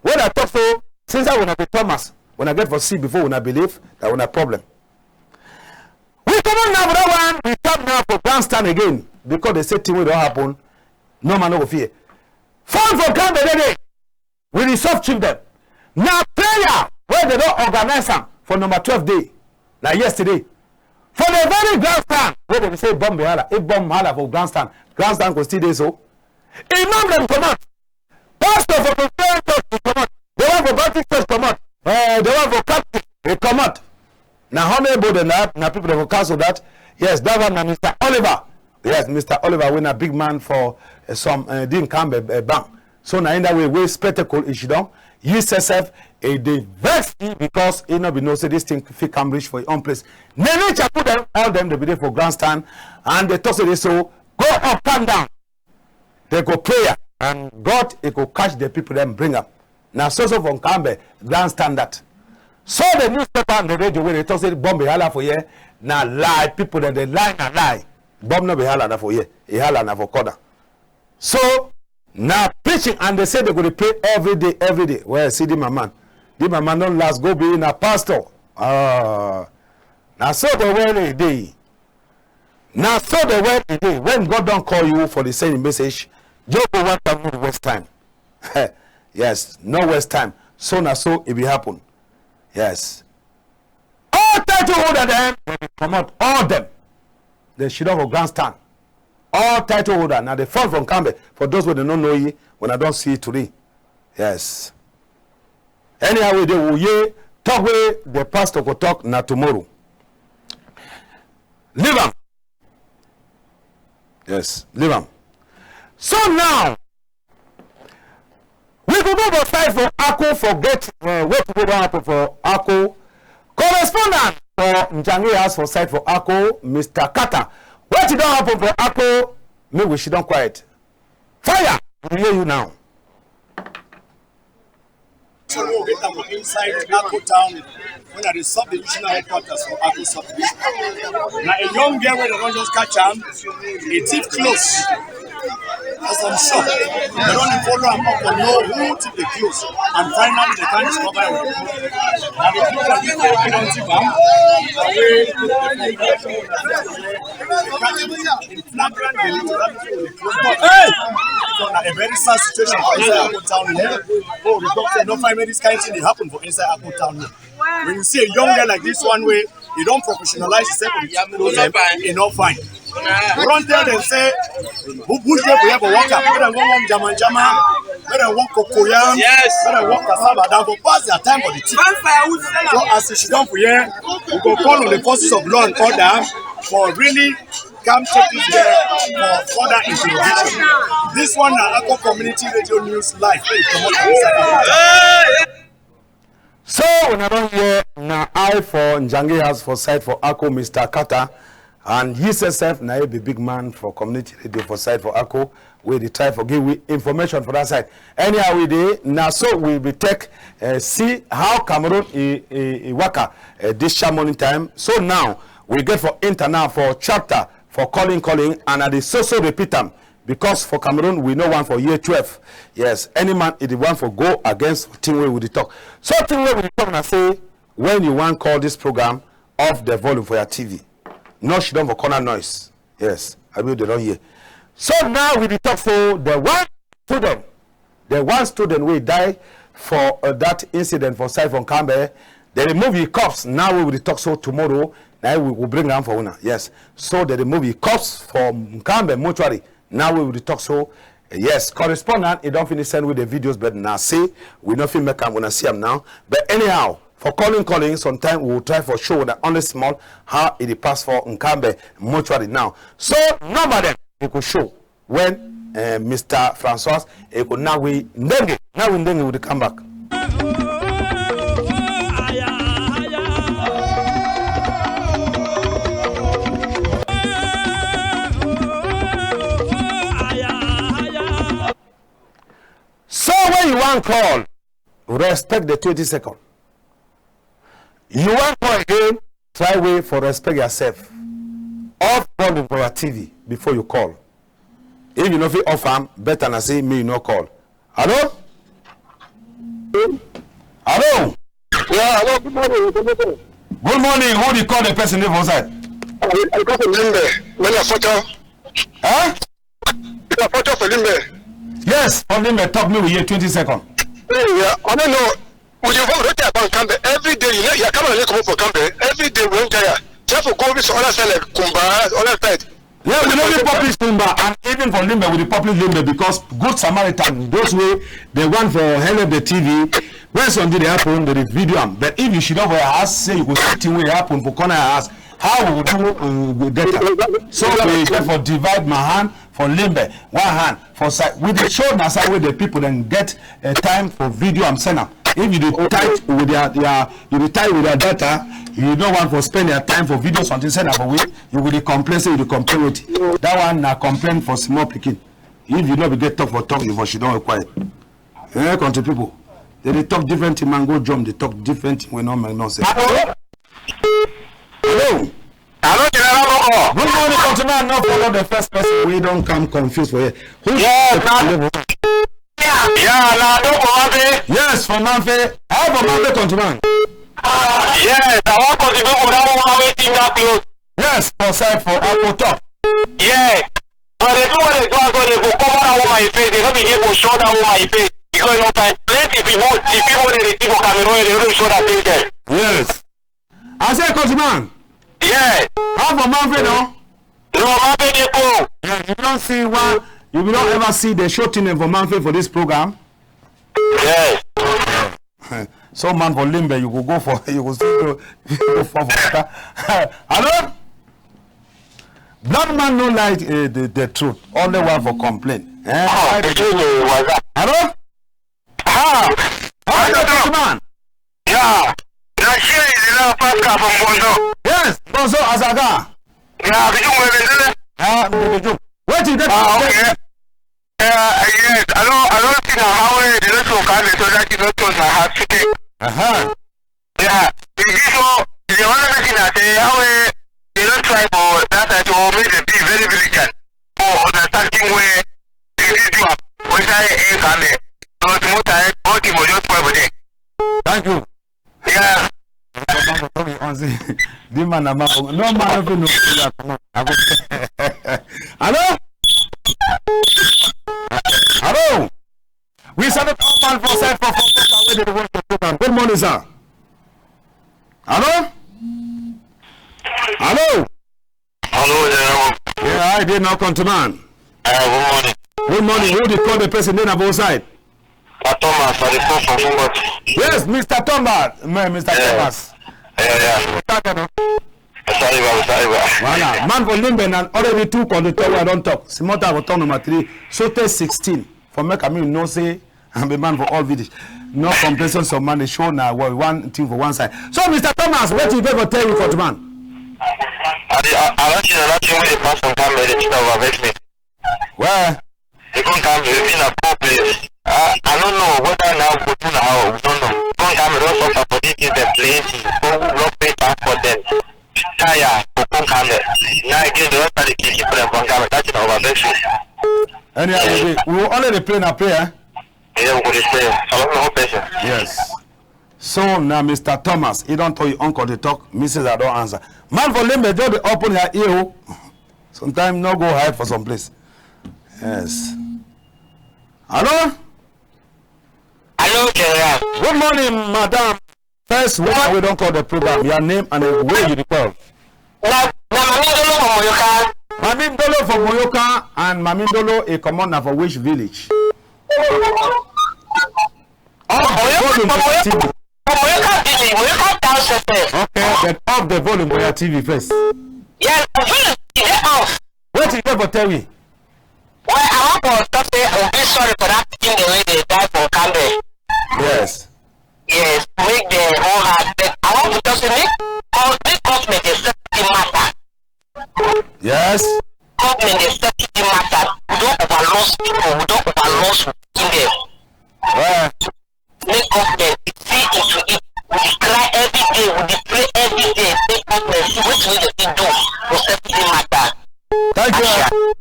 When I talk so, since I wanna be Thomas, when I get for see before when I believe, that when I problem. We comot now for that one, we come now for grandstand again, because they say thing wey don happen, no man no go fear. Fon for Nkambe dey dey. We dey solve chief dem. Na prayer wey dem don organize am for number twelve day. Na yesterday. For the very grandstand wey dem say bomb be hala. If bomb hala for grandstand, grandstand go still dey so. Imam dem comot. Pastor for Presbyterian church dey comot. The one for Baptist church comot. Eh, the one for Catholic dey comot. Na honorable dem na, na people dem for council that. Yes, that one na Mister Oliver. Yes, Mister Oliver wey na big man for, eh, some, eh, Nkambe, eh, bank. So na in that way, wey spectacle e shidon. Yi sef sef, e dey vex yi because e no be know say this thing fit come reach for yi own place. Nene Chaku dem, all dem dey be dey for grandstand, and dey talk say dey so go up, come down. Dey go prayer, and God e go catch the people dem bring am. Na so so for Nkambe grandstand that. So the newspaper and the radio wey dey talk say bomb e hala for here, na lie. People dem dey lie, na lie. Bomb no be hala na for here. E hala na for corner. So na preaching, and dey say dey go dey pray every day, every day. Well, see the my man. The my man don last go be na pastor. Ah, na so the world e dey. Na so the world e dey. When God don call you for the same message, just go one time, no waste time. Yes, no waste time. So na so e be happen. Yes. All title holder dem, dem dey comot, all dem. Dey shidon for grandstand. All title holder, na the fon for Nkambe. For those wey dem no know yi, when I don see yi today. Yes. Anyhow wey dey, we hear talk wey the pastor go talk na tomorrow. Leave am. Yes, leave am. So now, we go go for side for Ako for get, uh, wetin go don happen for Ako. Correspondent for Njangi House for side for Ako, Mister Kata. Wetin don happen for Ako? Make we shidon quiet. Fire! We dey hear you now. So we get am for inside Ako town, wey na the sub-divisional headquarters for Ako subdivision. Na a young girl wey dem don just catch am, e thief clothes for some shop. Dem don dey follow am up for know who thief the clothes, and finally dem come discover am. Na the people wey don thief am, na wey dem catch am. Flagrant delinquent. Hey! So na a very sad situation for inside Ako town here. Oh, the doctor no find where this kind thing dey happen for inside Ako town here. When you see a young girl like this one wey e don professionalize himself with the clothes, e no fine. We don tell dem say, bu-, bush dey for here for work am. Make dem go warm jama jama. Make dem work cocoyam. Yes. Make dem work cassava. Dem go pass their time for the thing. So as e shidon for here, we go call on the forces of law and order for really come check this girl for further interrogation. This one na Ako Community Radio News live. Hey, comot for inside. So, una don hear, na I for Njangi House for side for Ako, Mister Kata, and yi sef sef na yi be big man for community radio for side for Ako, wey dey try for give we information for that side. Anyhow we dey, na so we be take, eh, see how Cameroon e, e, e waka, eh, this sharp morning time. So now, we get for enter now for chapter for calling, calling, and I dey so so repeat am, because for Cameroon, we no want for year twelve. Yes, any man, e dey want for go against thing wey we dey talk. So thing wey we dey talk na say, when you wan call this program, off the volume for your T V. No shidon for corner noise. Yes, I will, dey don hear. So now we dey talk for the one student, the one student wey die for, uh, that incident for side for Nkambe. Dem dey move yi corpse now wey we dey talk so tomorrow, na we go bring am for una. Yes. So dem dey move yi corpse for Nkambe mortuary now wey we dey talk so. Yes, correspondent, e don finish send we the videos, but na say we no fit make am, una see am now. But anyhow, for calling, calling, sometime we will try for show una only small how e dey pass for Nkambe mortuary now. So number dem, e go show when, eh, Mister Francois, e go now we ndenge, now we ndenge, we dey come back. So when you wan call, respect the twenty second. You wan call again, try way for respect yourself. Off volume for your T V before you call. If you no fit off am, better na say me you no call. Hello? Hello? Yeah, hello, good morning. Good morning. Who dey call, the person dey for side? I, I call from Limbe. Many a photo. Huh? Many a photo for Limbe. Yes, for Limbe. Talk me with you twenty seconds. Yeah, I don't know. We dey work, we don tell about Nkambe. Every day, you know, you come and come up for Nkambe. Every day, we don tire. Try for go reach other side like Kumba, other side. Yeah, we no dey publish Kumba, and even for Limbe, we dey publish Limbe because Good Samaritan, those wey dey one for help the T V, when something dey happen, they dey video am. But if you sit down for your house, say you go see thing wey happen for corner your house, how we go do, uh, we go get am? So we therefore divide my hand for Limbe, one hand for side. We dey show na side wey the people dem get, uh, time for video am send am. If you dey tight with their, their, you dey tight with their data, you no want for spend their time for video something send am for we, you go dey complain say you dey complain wetin. That one na complain for small pikin. If you no be get talk for talk, you for sit down quiet. Eh, country people, they dey talk different thing, man go jump, dey talk different thing wey no make no sense. Hello? Hello, General Moko. Good morning, countryman. No follow the first person wey don come confuse for here. Who? Yes, na, yeah, na Ado for Mamfe. Yes, for Mamfe. How for Mamfe, countryman? Ah, yes, I wan contribute for that woman wey thief that cloth. Yes, for side for Akpo talk. Yeah. But the people wey dey do am so, they go cover that woman e face. They no be dey go show that woman e face. Because you know, plenty people, the people wey dey thief for Cameroon, they no dey show that face dem. Yes. I say, countryman. Yeah. How for Mamfe, no? No, Mamfe dey go. Yeah, you don see why, you don ever see the show thing dem for Mamfe for this program? Yes. So man for Limbe, you go go for, you go still go, you go fall for water. Hello? Black man no like, eh, the, the truth. Only one for complain. Eh? Oh, the truth is, what's up? Hello? Ah! How you doing, man? Yeah. Na here is the last Pascal from Bonzo. Yes, Bonzo Azaga. Yeah, Bijum, where is it? Ah, Bijum. Wait till that. Ah, okay. Uh, yes, I don't, I don't see now how, eh, they don't show Kane so that you don't touch my heart today. Uh-huh. Yeah, the issue, the only thing I say, how, eh, they don't try for that side to make the be very vigilant for understanding where they did do am. For inside, eh, Kane. So the most I, all thing will just spoil for them. Thank you. Yeah. The man na man. No man no fit know. I go. Hello? Hello? We salute all man for side for, for, for, wey dey watch the program. Good morning, sir. Hello? Hello? Hello, General. Yeah, I dey now, countryman. Uh, good morning. Good morning. Who dey call, the person dey na both side? Uh, Thomas, I dey call from Fumbat. Yes, Mister Thomas. Ma-, Mister Yeah. Thomas. Yeah, yeah. Tata, no? Sorry, baba, sorry, baba. Voilà. Man for Limbe na already two conductor wey I don talk. Small time I go talk number three. So tey sixteen. For make I mean know say I be man for all village. No complain, some man dey show na wa-, one thing for one side. So, Mister Thomas, wetin you get for tell you, countryman? I dey, I, I don see another thing wey dey pass some time, but the thing over vex me. Well, they come come, they be na poor place. I, I don't know whether now go do na how, we don't know. Come come, we don suffer for this thing, dem plenty. Go who no pay tax for them. Tire for come come there. Now again, they don start to kill people dem for come. That thing over vex me. Anyhow, we dey, we will only dey pray na prayer. Yeah, we go dey pray. Salome, no person. Yes. So na Mister Thomas, he don tell you uncle dey talk, Missus I don answer. Man for Limbe, just dey open your ear o. Sometimes no go hide for some place. Yes. Hello? Hello, General. Good morning, madam. First one, we don call the program. Your name and where you dey call? Na, na Mami Ndolo for Moyoka. Mami Ndolo for Moyoka, and Mami Ndolo, e comot na for which village? Off the volume for your T V. For Moyoka village, Moyoka town sef. Okay, but off the volume for your T V first. Yes, the volume is off. Wetin you get for tell me? Well, I wan for talk say I feel sorry for that pikin dem wey dey die for Nkambe. Yes. Yes, make dem hold hard. But I wan for talk say make, make government dey settle the matter. Yes. Government dey settle the matter. We don overlost people. We don overlost pikin dem. Well. Make government see into it. We dey cry every day. We dey pray every day. Make government see wetin wey dem fit do for settle the matter. Thank you.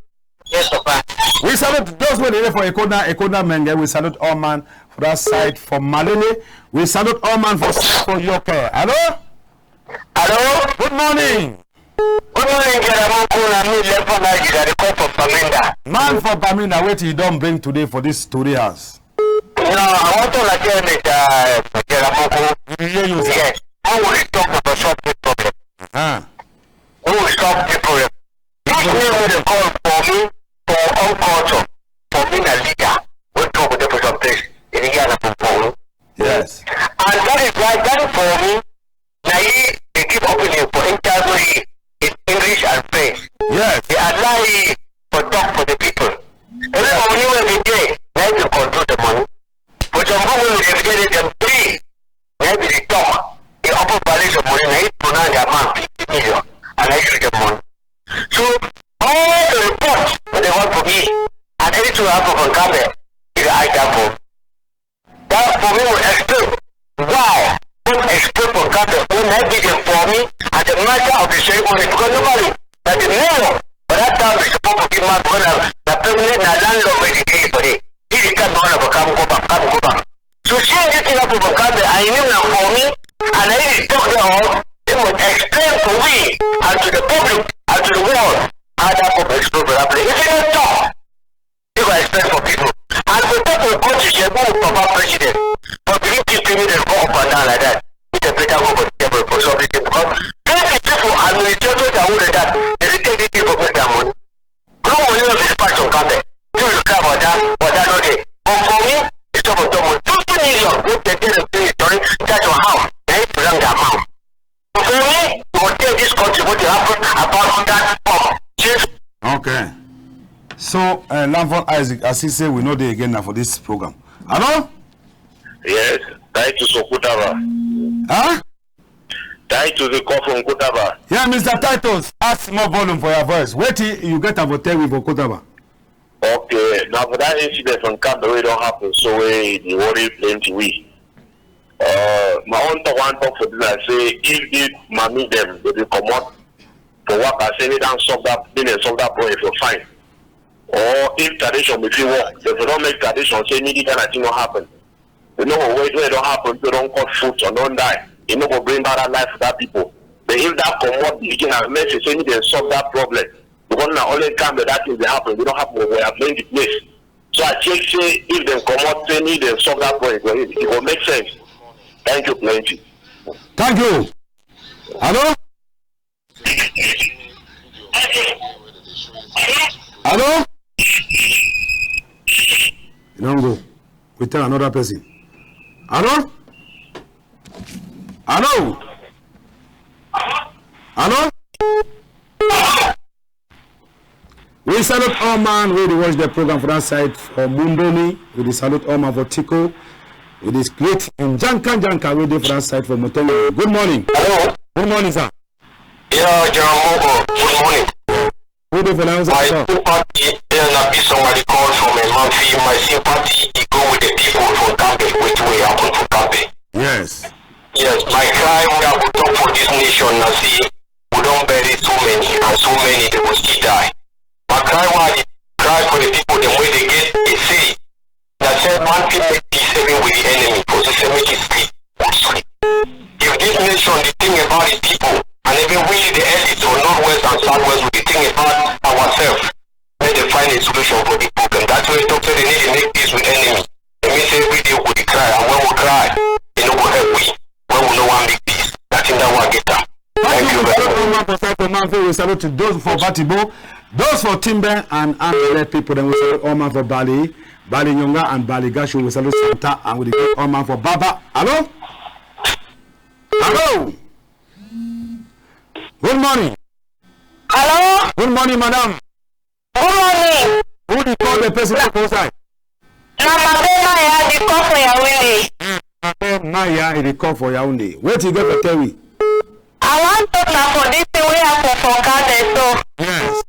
Yes, papa. We salute those wey dey for Ekona, Ekona Menge. We salute all man for that side for Malele. We salute all man for side for Yoke. Hello? Hello? Good morning. Good morning, Jaramoku. Na me, Lefo Naji, I dey call for Bamenda. Man for Bamenda, wetin you don bring today for this story house? No, I want to like tell Mister Jaramoku. We dey hear you, sir. Yes. How will we talk about solve this problem? Ah. Who will solve the problem? This name wey dey call for me for own culture, for me na leader wey talk with dem for some place. E dey yarn am for me. Yes. And that is why that is for me. Na yi dey give opening for interview yi in English and French. Yes. Dey allow yi for talk for the people. Every money wey be dey, na yi dey control the money. For some people wey dey get dem three, na yi be the talk. Dey open violation money, na yi pronounce the amount fifty million, and na yi give dem money. So all the reports wey dey want for me, and anything wey happen for Nkambe, yi dey ask that for. That for me will explain why don't explain for Nkambe when I be dem for me at the matter of the ceremony, because nobody, na the mayor for that town be supposed to give man, because na, na permanent, na landlord wey dey dey for there. He dey come down for come go back, come go back. So since this thing happen for Nkambe, and yi name na for me, and na yi dey talk there, all they must explain to we and to the public and to the world how that go explain for that place. If you no talk, you go explain for people. And for talk for country, she go with Papa President. But believe this thing, dem go up and down like that. It's a better go for the table for something, because plenty people, administrators and all of that, dem dey take this thing for make their money. No money no be the part of Nkambe. You look at water, water no dey. But for me, it's over to me. Fifty million, wey dem tell dem say, sorry, that's your house. Na yi pronounce the amount. For me, you go tell this country what dey happen about that pump. Since Okay. So, uh, Lamford Isaac, I see say we no dey again now for this program. Hello? Yes, Titus Okutaba. Huh? Titus dey call from Kutaba. Yeah, Mister Titus, add small volume for your voice. Wetin you get am for tell we for Kutaba? Okay, na for that incident for Nkambe wey don happen, so wey dey worry plenty we. Uh, my own talk, one talk for this, I say, if the mami dem, dem dey comot for work, I say, make dem solve that, make dem solve that problem for fine. Or if tradition be fit work, dem for don make tradition say make this kind of thing no happen. You no go wait wey e don happen, people don cut foot or don die. E no go bring back that life for that people. But if that comot begin as message, say make dem solve that problem. Because na only time that that thing dey happen, e don happen for we have plenty place. So I check say if dem comot, say make dem solve that problem, e go, e go make sense. Thank you plenty. Thank you. Hello? Hello? You don go. We tell another person. Hello? Hello? Hello? We salute all man wey dey watch the program for that side for Mundoni. We dey salute all man for Tiko. We dey greet Njanka Njanka wey dey for that side for Mutengene. Good morning. Hello. Good morning, sir. Yeah, General Moko, good morning. Who dey for line, sir? My sympathy, yeah, na be somebody call from a Mamfi. My sympathy, e go with the people for Nkambe, wetin wey happen for Nkambe. Yes. Yes, my cry wey I go talk for this nation na say we don bury so many, and so many dey go still die. My cry wey I dey cry for the people dem wey dey get a say, na say man fit make peace even with the enemy, for say, say make e sleep, good sleep. If this nation dey think about the people, and even we, the elite for Northwest and Southwest, we dey think about ourselves, make dem find a solution for the problem. That's why I talk say dem need to make peace with enemy. E mean say every day we go dey cry, and when we cry, e no go help we. When we no wan make peace, that thing that one get am. Thank you very much. All man for side for Mamfi, we salute to those for Batibo, those for Timbe and Ambele people. Then we salute all man for Bali, Bali Nyonga and Bali Gashu. We salute Santa and we dey greet all man for Baba. Hello? Hello? Good morning. Hello? Good morning, madam. Good morning. Who dey call, the person for side? Na Mabe Maya dey call for Yaoundé. Mabe Maya, e dey call for Yaoundé. Wetin you get for tell we? I wan talk na for this thing wey happen for Nkambe so. Yes.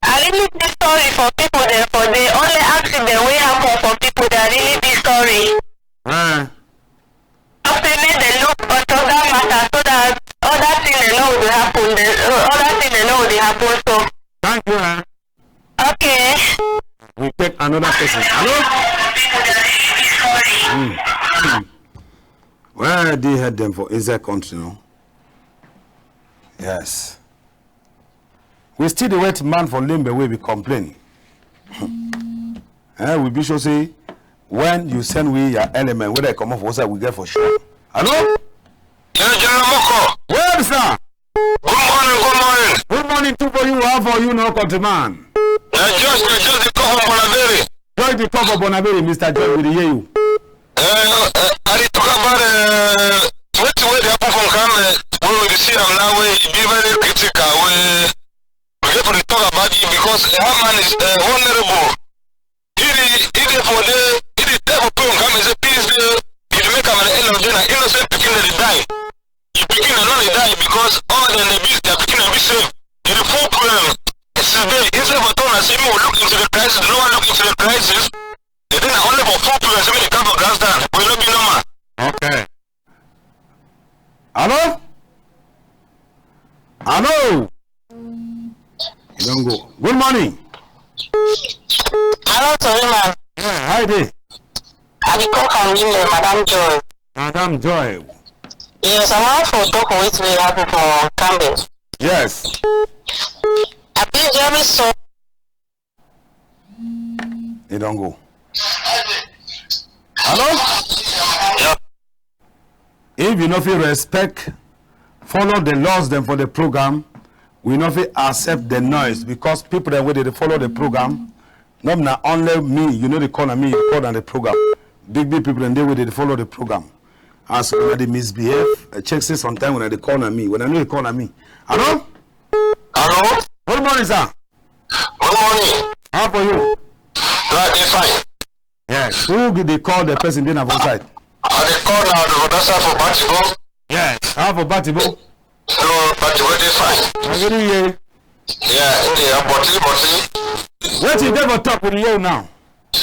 I really be sorry for people dem for there. Only accident wey happen for people dem, I really be sorry. Ah. Talk say make dem look on top that matter so that other thing dem no go dey happen. Dem, other thing dem no go dey happen so. Thank you, eh? Okay. We take another person. Hello? Hmm. Hmm. Where dey head dem for inside country, no? Yes. We still dey wait man for Limbe wey be complain. Eh, we be sure say when you send we your element, whether e comot for outside, we get for sure. Hello? Yeah, General Moko. Well, sir. Good morning, good morning. Good morning too for you. How for you, no countryman? Na just, na just dey call from Bonaberi. Joy dey call for Bonaberi, Mister Joy, we dey hear you. Eh, eh, I dey talk about, eh, wetin wey dey happen for Nkambe, wey we dey see am now, wey e be very critical, wey we get to dey talk about it because, eh, how man is, eh, vulnerable. He dey, he dey for there, he dey tell for people Nkambe say peace dey, he dey make am at the end of the day, na innocent pikin dem dey die. The pikin dem no dey die because all dem dey be, their pikin dem be safe. Dey dey fool people dem. Since dey, instead for talk na say make we look into the crisis, dem no wan look into the crisis. Dey dey na only for fool people dem say make dey come for grandstand. But e no be normal. Okay. Hello? Hello? You don go. Good morning. Hello, Tori man. Yeah, how you dey? I dey call from Limbe, Madam Joy. Madam Joy. Yes, I wan for talk wetin dey happen for Nkambe. Yes. I be very sorry. E don go. Hello? Yeah. If you no fit respect, follow the laws dem for the program, we no fit accept the noise because people dem wey dey follow the program, no be na only me, you no dey call na me, you call na the program. Big, big people dem dey wey dey follow the program. As una dey misbehave, I check say sometime una dey call na me. When I no dey call na me. Hello? Hello? Good morning, sir. Good morning. How for you? No, I dey fine. Yes. Who dey call the person dey na for side? I dey call na the other side for Batibo. Yes. How for Batibo? No, Batibo dey fine. I really hear. Yeah, e dey body, body. Wetin dey for talk with you now?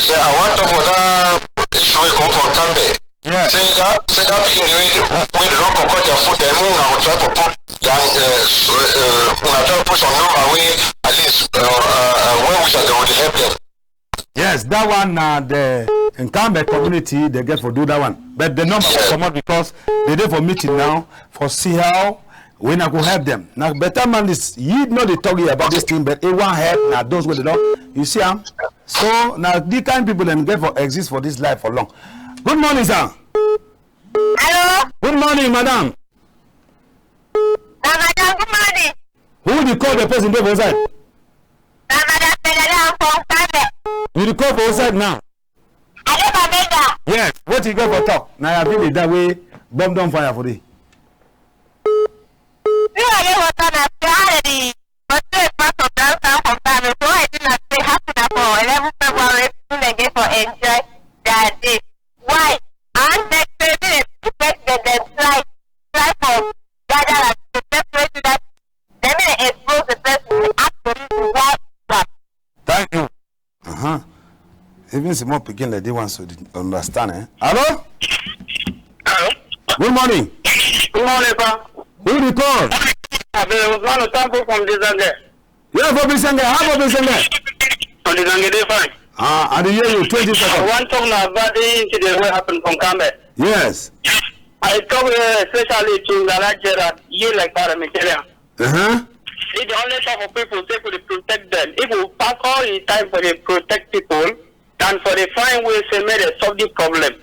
Yeah, I wan talk for that issue wey come for Nkambe. Yeah. Say that, say that pikin wey, wey dey don comot their foot, dem una go try for put down, uh, s-, uh, una try put some number wey at least, uh, uh, uh, well wishers dem go dey help dem. Yes, that one na the Nkambe community dey get for do that one. But the number go comot because dey dey for meeting now for see how we na go help dem. Na better man this, yi no dey talk here about this thing, but e wan help na those wey dey don. You see am? So na the kind people dem get for exist for this life for long. Good morning, sir. Hello. Good morning, madam. Na madam, good morning. Who dey call the person dey for inside? Na madam Benele, I from Nkambe. You dey call for inside now? I dey for Bega. Yes, wetin you get for talk? Na your village that wey bomb don fire for there. Me, I dey water na already. But no, e pass for downtown for Kano. So I think na say happy na for eleven February, people dem get for enjoy their day. Why? I wan beg say make dem put president dem try, try for gather am to separate that. Then make dem expose the person, dey ask the reason why e do am. Thank you. Uh-huh. Even small pikin like this one so dey understand, eh? Hello? Hello? Good morning. Good morning, pa. Who dey call? I be Usman Otampo from Bisenge. Yeah, for Bisenge. How for Bisenge? For Bisenge, dey fine. Ah, I dey hear you. Twenty seconds. I wan talk na about the incident wey happen for Nkambe. Yes. I talk, uh, especially to Ngala Gerard, yi like parliamentarian. Uh-huh. If the only time for people say for dey protect them, if we pass all the time for dey protect people, than for dey find way say make dem solve the problem.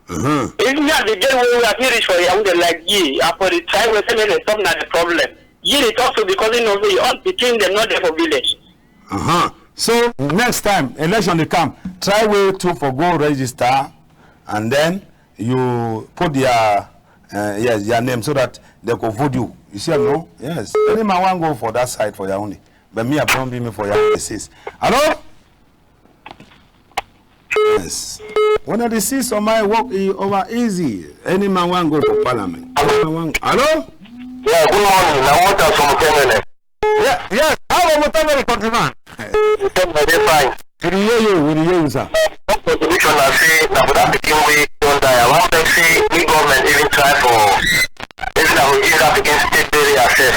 Uh-huh. If me I be get way wey I fit reach for Yaoundé like yi, I for dey try way say make dem solve na the problem. Yi dey talk so because e know say all pikin dem no dey for village. Uh-huh. So next time election dey come, try way to for go register, and then you put their, uh, yes, their name so that dem go vote you. You see am, no? Yes. Any man wan go for that side for Yaoundé. But me, I don be me for Yaoundé six. Hello? Yes. When I dey see some my work e over easy. Any man wan go for parliament. Any man wan. Hello? Yeah, good morning. Na Walter from Mutengene. Yeah, yes. How about Mutengene, countryman? Mutengene dey fine. We dey hear you, we dey hear you, sir. One contribution na say na for that pikin wey don die. I wan beg say make government even try for, even na for give that pikin state burial sef.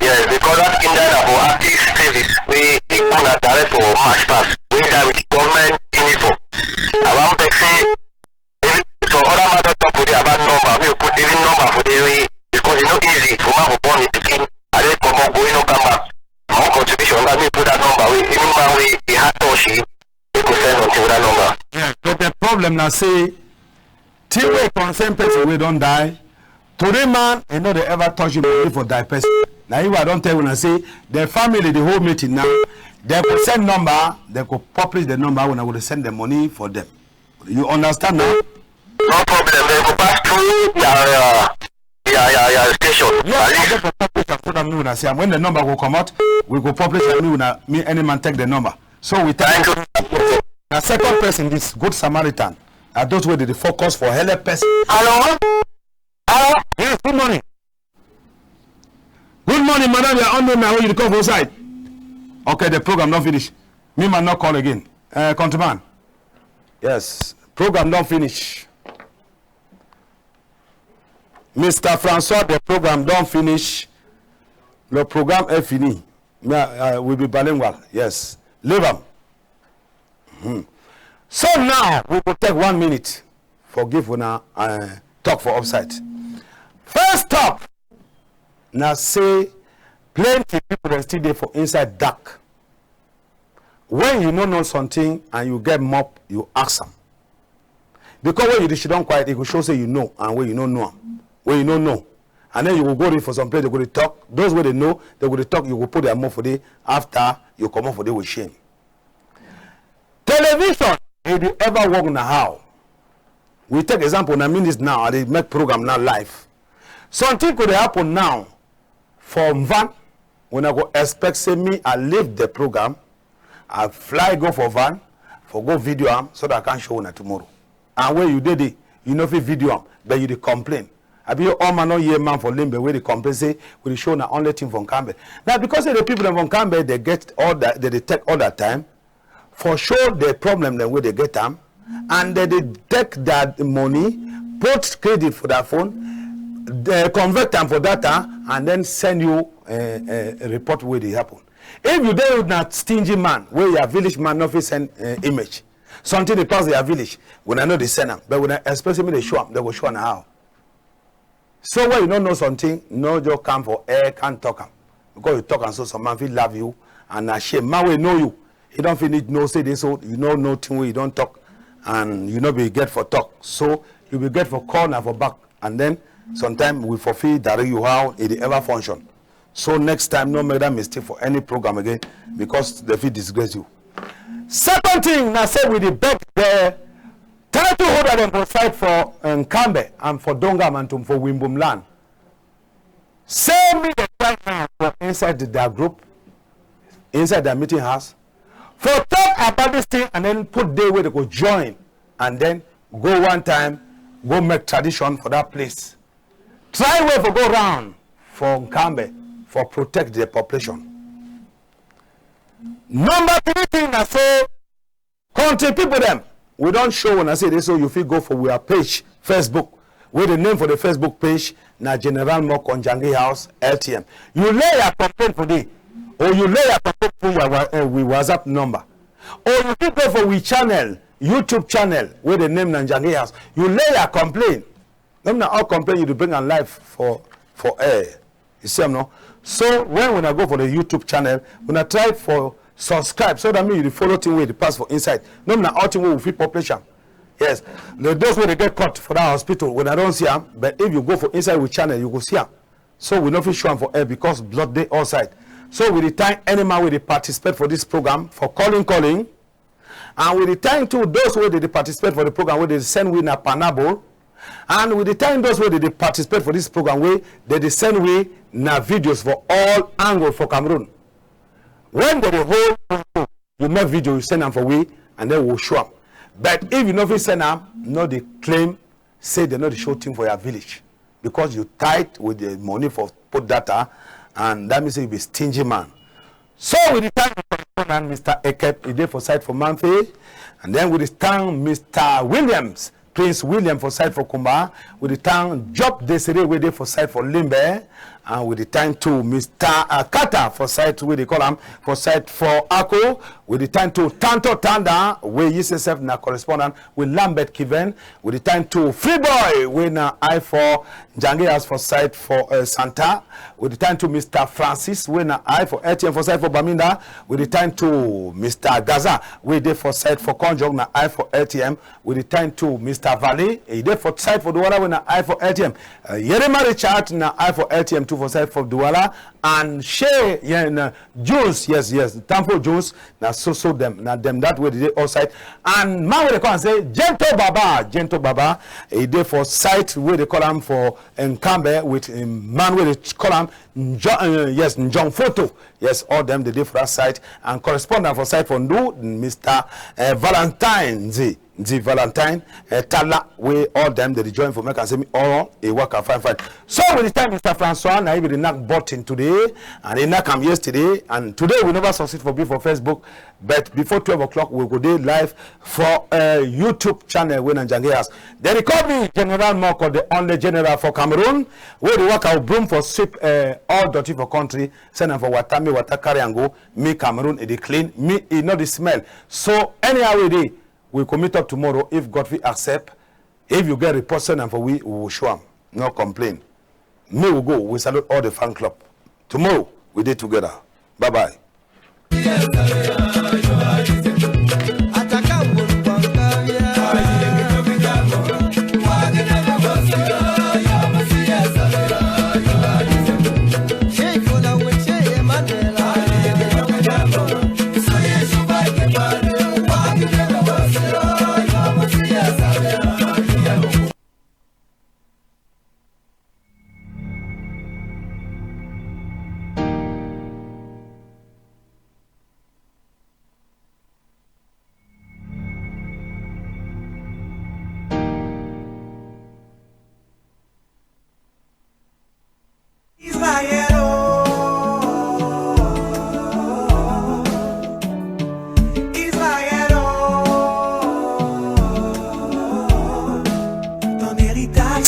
Yes, because that pikin die na for active service wey dey go na direct for match pass. Wey die with government about number, make you put even number for the way, because e no easy for man go born the pikin and then comot go, e no come back. My own contribution na make you put that number wey any man wey e heart touch, e go send something with that number. Yeah, but the problem na say, thing wey concern person wey don die, tori man, e no dey ever touch him money for die person. Na him I don tell una say the family dey hold meeting now. Dem go send number, dem go publish the number, una go dey send the money for them. You understand now? No problem. Dem go pass through their, uh, their, their, their station. Yes, I get for publish am so that me una see am. When the number go comot, we go publish am. Me una, me any man take the number. So we thank you. Na second person, this good Samaritan. Na those wey dey dey focus for help person. Hello? Hello? Yes, good morning. Good morning, madam. You are on the line. Where you dey call for side? Okay, the program don finish. Me man no call again. Uh, countryman. Yes, program don finish. Mister Francois, the program don finish. Le programme est fini. Me, I, I will be bilingual. Yes. Leave am. Hmm. So now, we go take one minute for give una, uh, talk for upside. First talk, na say plenty people dem still dey for inside dark. When you no know something and you get mop, you ask am. Because when you dey sit down quiet, e go show say you know, and when you no know am, when you no know. And then you go go reach for some place, dem go dey talk. Those wey dey know, dem go dey talk, you go put their mouth for there. After, you comot for there with shame. Television, e dey ever work na how? We take example, na me this now, I dey make program now live. Something could happen now for Van, una go expect say me, I leave the program, I fly go for Van, for go video am, so that I can show una tomorrow. And when you dey there, you no fit video am, but you dey complain. Abi you all man no hear man for Limbe wey dey complain say we dey show na only thing for Nkambe. Na because say the people dem for Nkambe, dem get all that, dem dey take all that time for show the problem dem wey dem get am, and dem dey take their money, put credit for their phone, dem convert am for data, and then send you, uh, uh, report wey dey happen. If you dey na stingy man, wey your village man no fit send, uh, image, something dey pass your village, una no dey send am, but una expect say make dem show am, dem go show am na how? So when you no know something, no just come for air, can't talk am. Because you talk am so, some man fit laugh you, and na shame. Man wey know you, he don finish know say this, so you no know thing wey you don talk, and you no be get for talk. So you be get for call na for back, and then sometimes we for fit direct you how e dey ever function. So next time, no make that mistake for any program again, because dem fit disgrace you. Second thing na say we dey beg the title holder dem for side for, um, Nkambe and for Donga Mantung for Wimbum land. Say me the right now for inside the, their group, inside their meeting house, for talk about this thing and then put day wey dem go join and then go one time, go make tradition for that place. Try way for go round for Nkambe for protect the population. Number three thing na say, country people dem, we don show una say this, so you fit go for our page, Facebook, wey the name for the Facebook page na General Moko Njangi House L T M. You lay your complaint for there, or you lay your complaint for your wa-, eh, we WhatsApp number, or you fit go for we channel, YouTube channel, wey the name na Njangi House. You lay your complaint. No be na all complain you dey bring am live for, for air. You see am, no? So when una go for the YouTube channel, una try for subscribe so that me you dey follow thing wey dey pass for inside. No be na all thing wey we fit publish am. Yes, the, those wey dey get cut for that hospital, una don see am. But if you go for inside we channel, you go see am. So we no fit show am for air because blood dey all side. So we dey thank any man wey dey participate for this program for calling, calling. And we dey thank too those wey dey, dey participate for the program, wey dey send we na pineapple. And we dey thank those wey dey, dey participate for this program, wey dey, dey send we na videos for all angle for Cameroon. When dey, dey hold, you make video, you send am for we, and then we show am. But if you no fit send am, no dey claim say dem no dey show thing for your village, because you tight with the money for put data, and that mean say you be stingy man. So we dey thank the correspondent, Mister Ekep, e dey for side for Mamfe, and then we dey thank Mister Williams, Prince William for side for Kumba. We dey thank Job Desire wey dey for side for Limbe, And we dey thank to Mister Akata for site wey dey call am for site for Ako. We dey thank to Tanto Tanda, wey yi sef na correspondent with Lambert Kiven. We dey thank to Free Boy, wey na eye for Njange House for site for, uh, Santa. We dey thank to Mister Francis, wey na eye for L T M for site for Bamenda. We dey thank to Mister Gaza, wey dey for site for Konjok, na eye for L T M. We dey thank to Mister Valley, e dey for site for Douala, wey na eye for L T M. Uh, Yerima Richard na eye for L T M too for site for Douala. And Shey, yeah, na Jones, yes, yes, Tamfo Jones, na so so dem, na dem that wey dey dey outside. And man wey dey call am say Gento Baba, Gento Baba, e dey for site wey dey call am for Nkambe with, um, man wey dey call am Njo-, uh, yes, Njong Photo. Yes, all dem dey dey for that site. And correspondent for site for Ndu, Mister, uh, Valentine Nzi, Nzi Valentine, uh, Tala, wey all dem dey join for make am say me all e waka fine fine. So we dey thank Mister Francois, na he be the knack button today, and he knack am yesterday, and today we never succeed for be for Facebook, but before twelve o'clock we go dey live for, uh, YouTube channel wey na Njange House. Dem dey call me General Moko, the only general for Cameroon, wey dey waka with broom for sweep, uh, all dirty for country, send am for water, me water carry am go, me Cameroon e dey clean, me e no dey smell. So anyhow we dey, we go meet up tomorrow if God fit accept. If you get report, send am for we, we will show am. No complain. Me we go, we salute all the fan club. Tomorrow we dey together. Bye bye.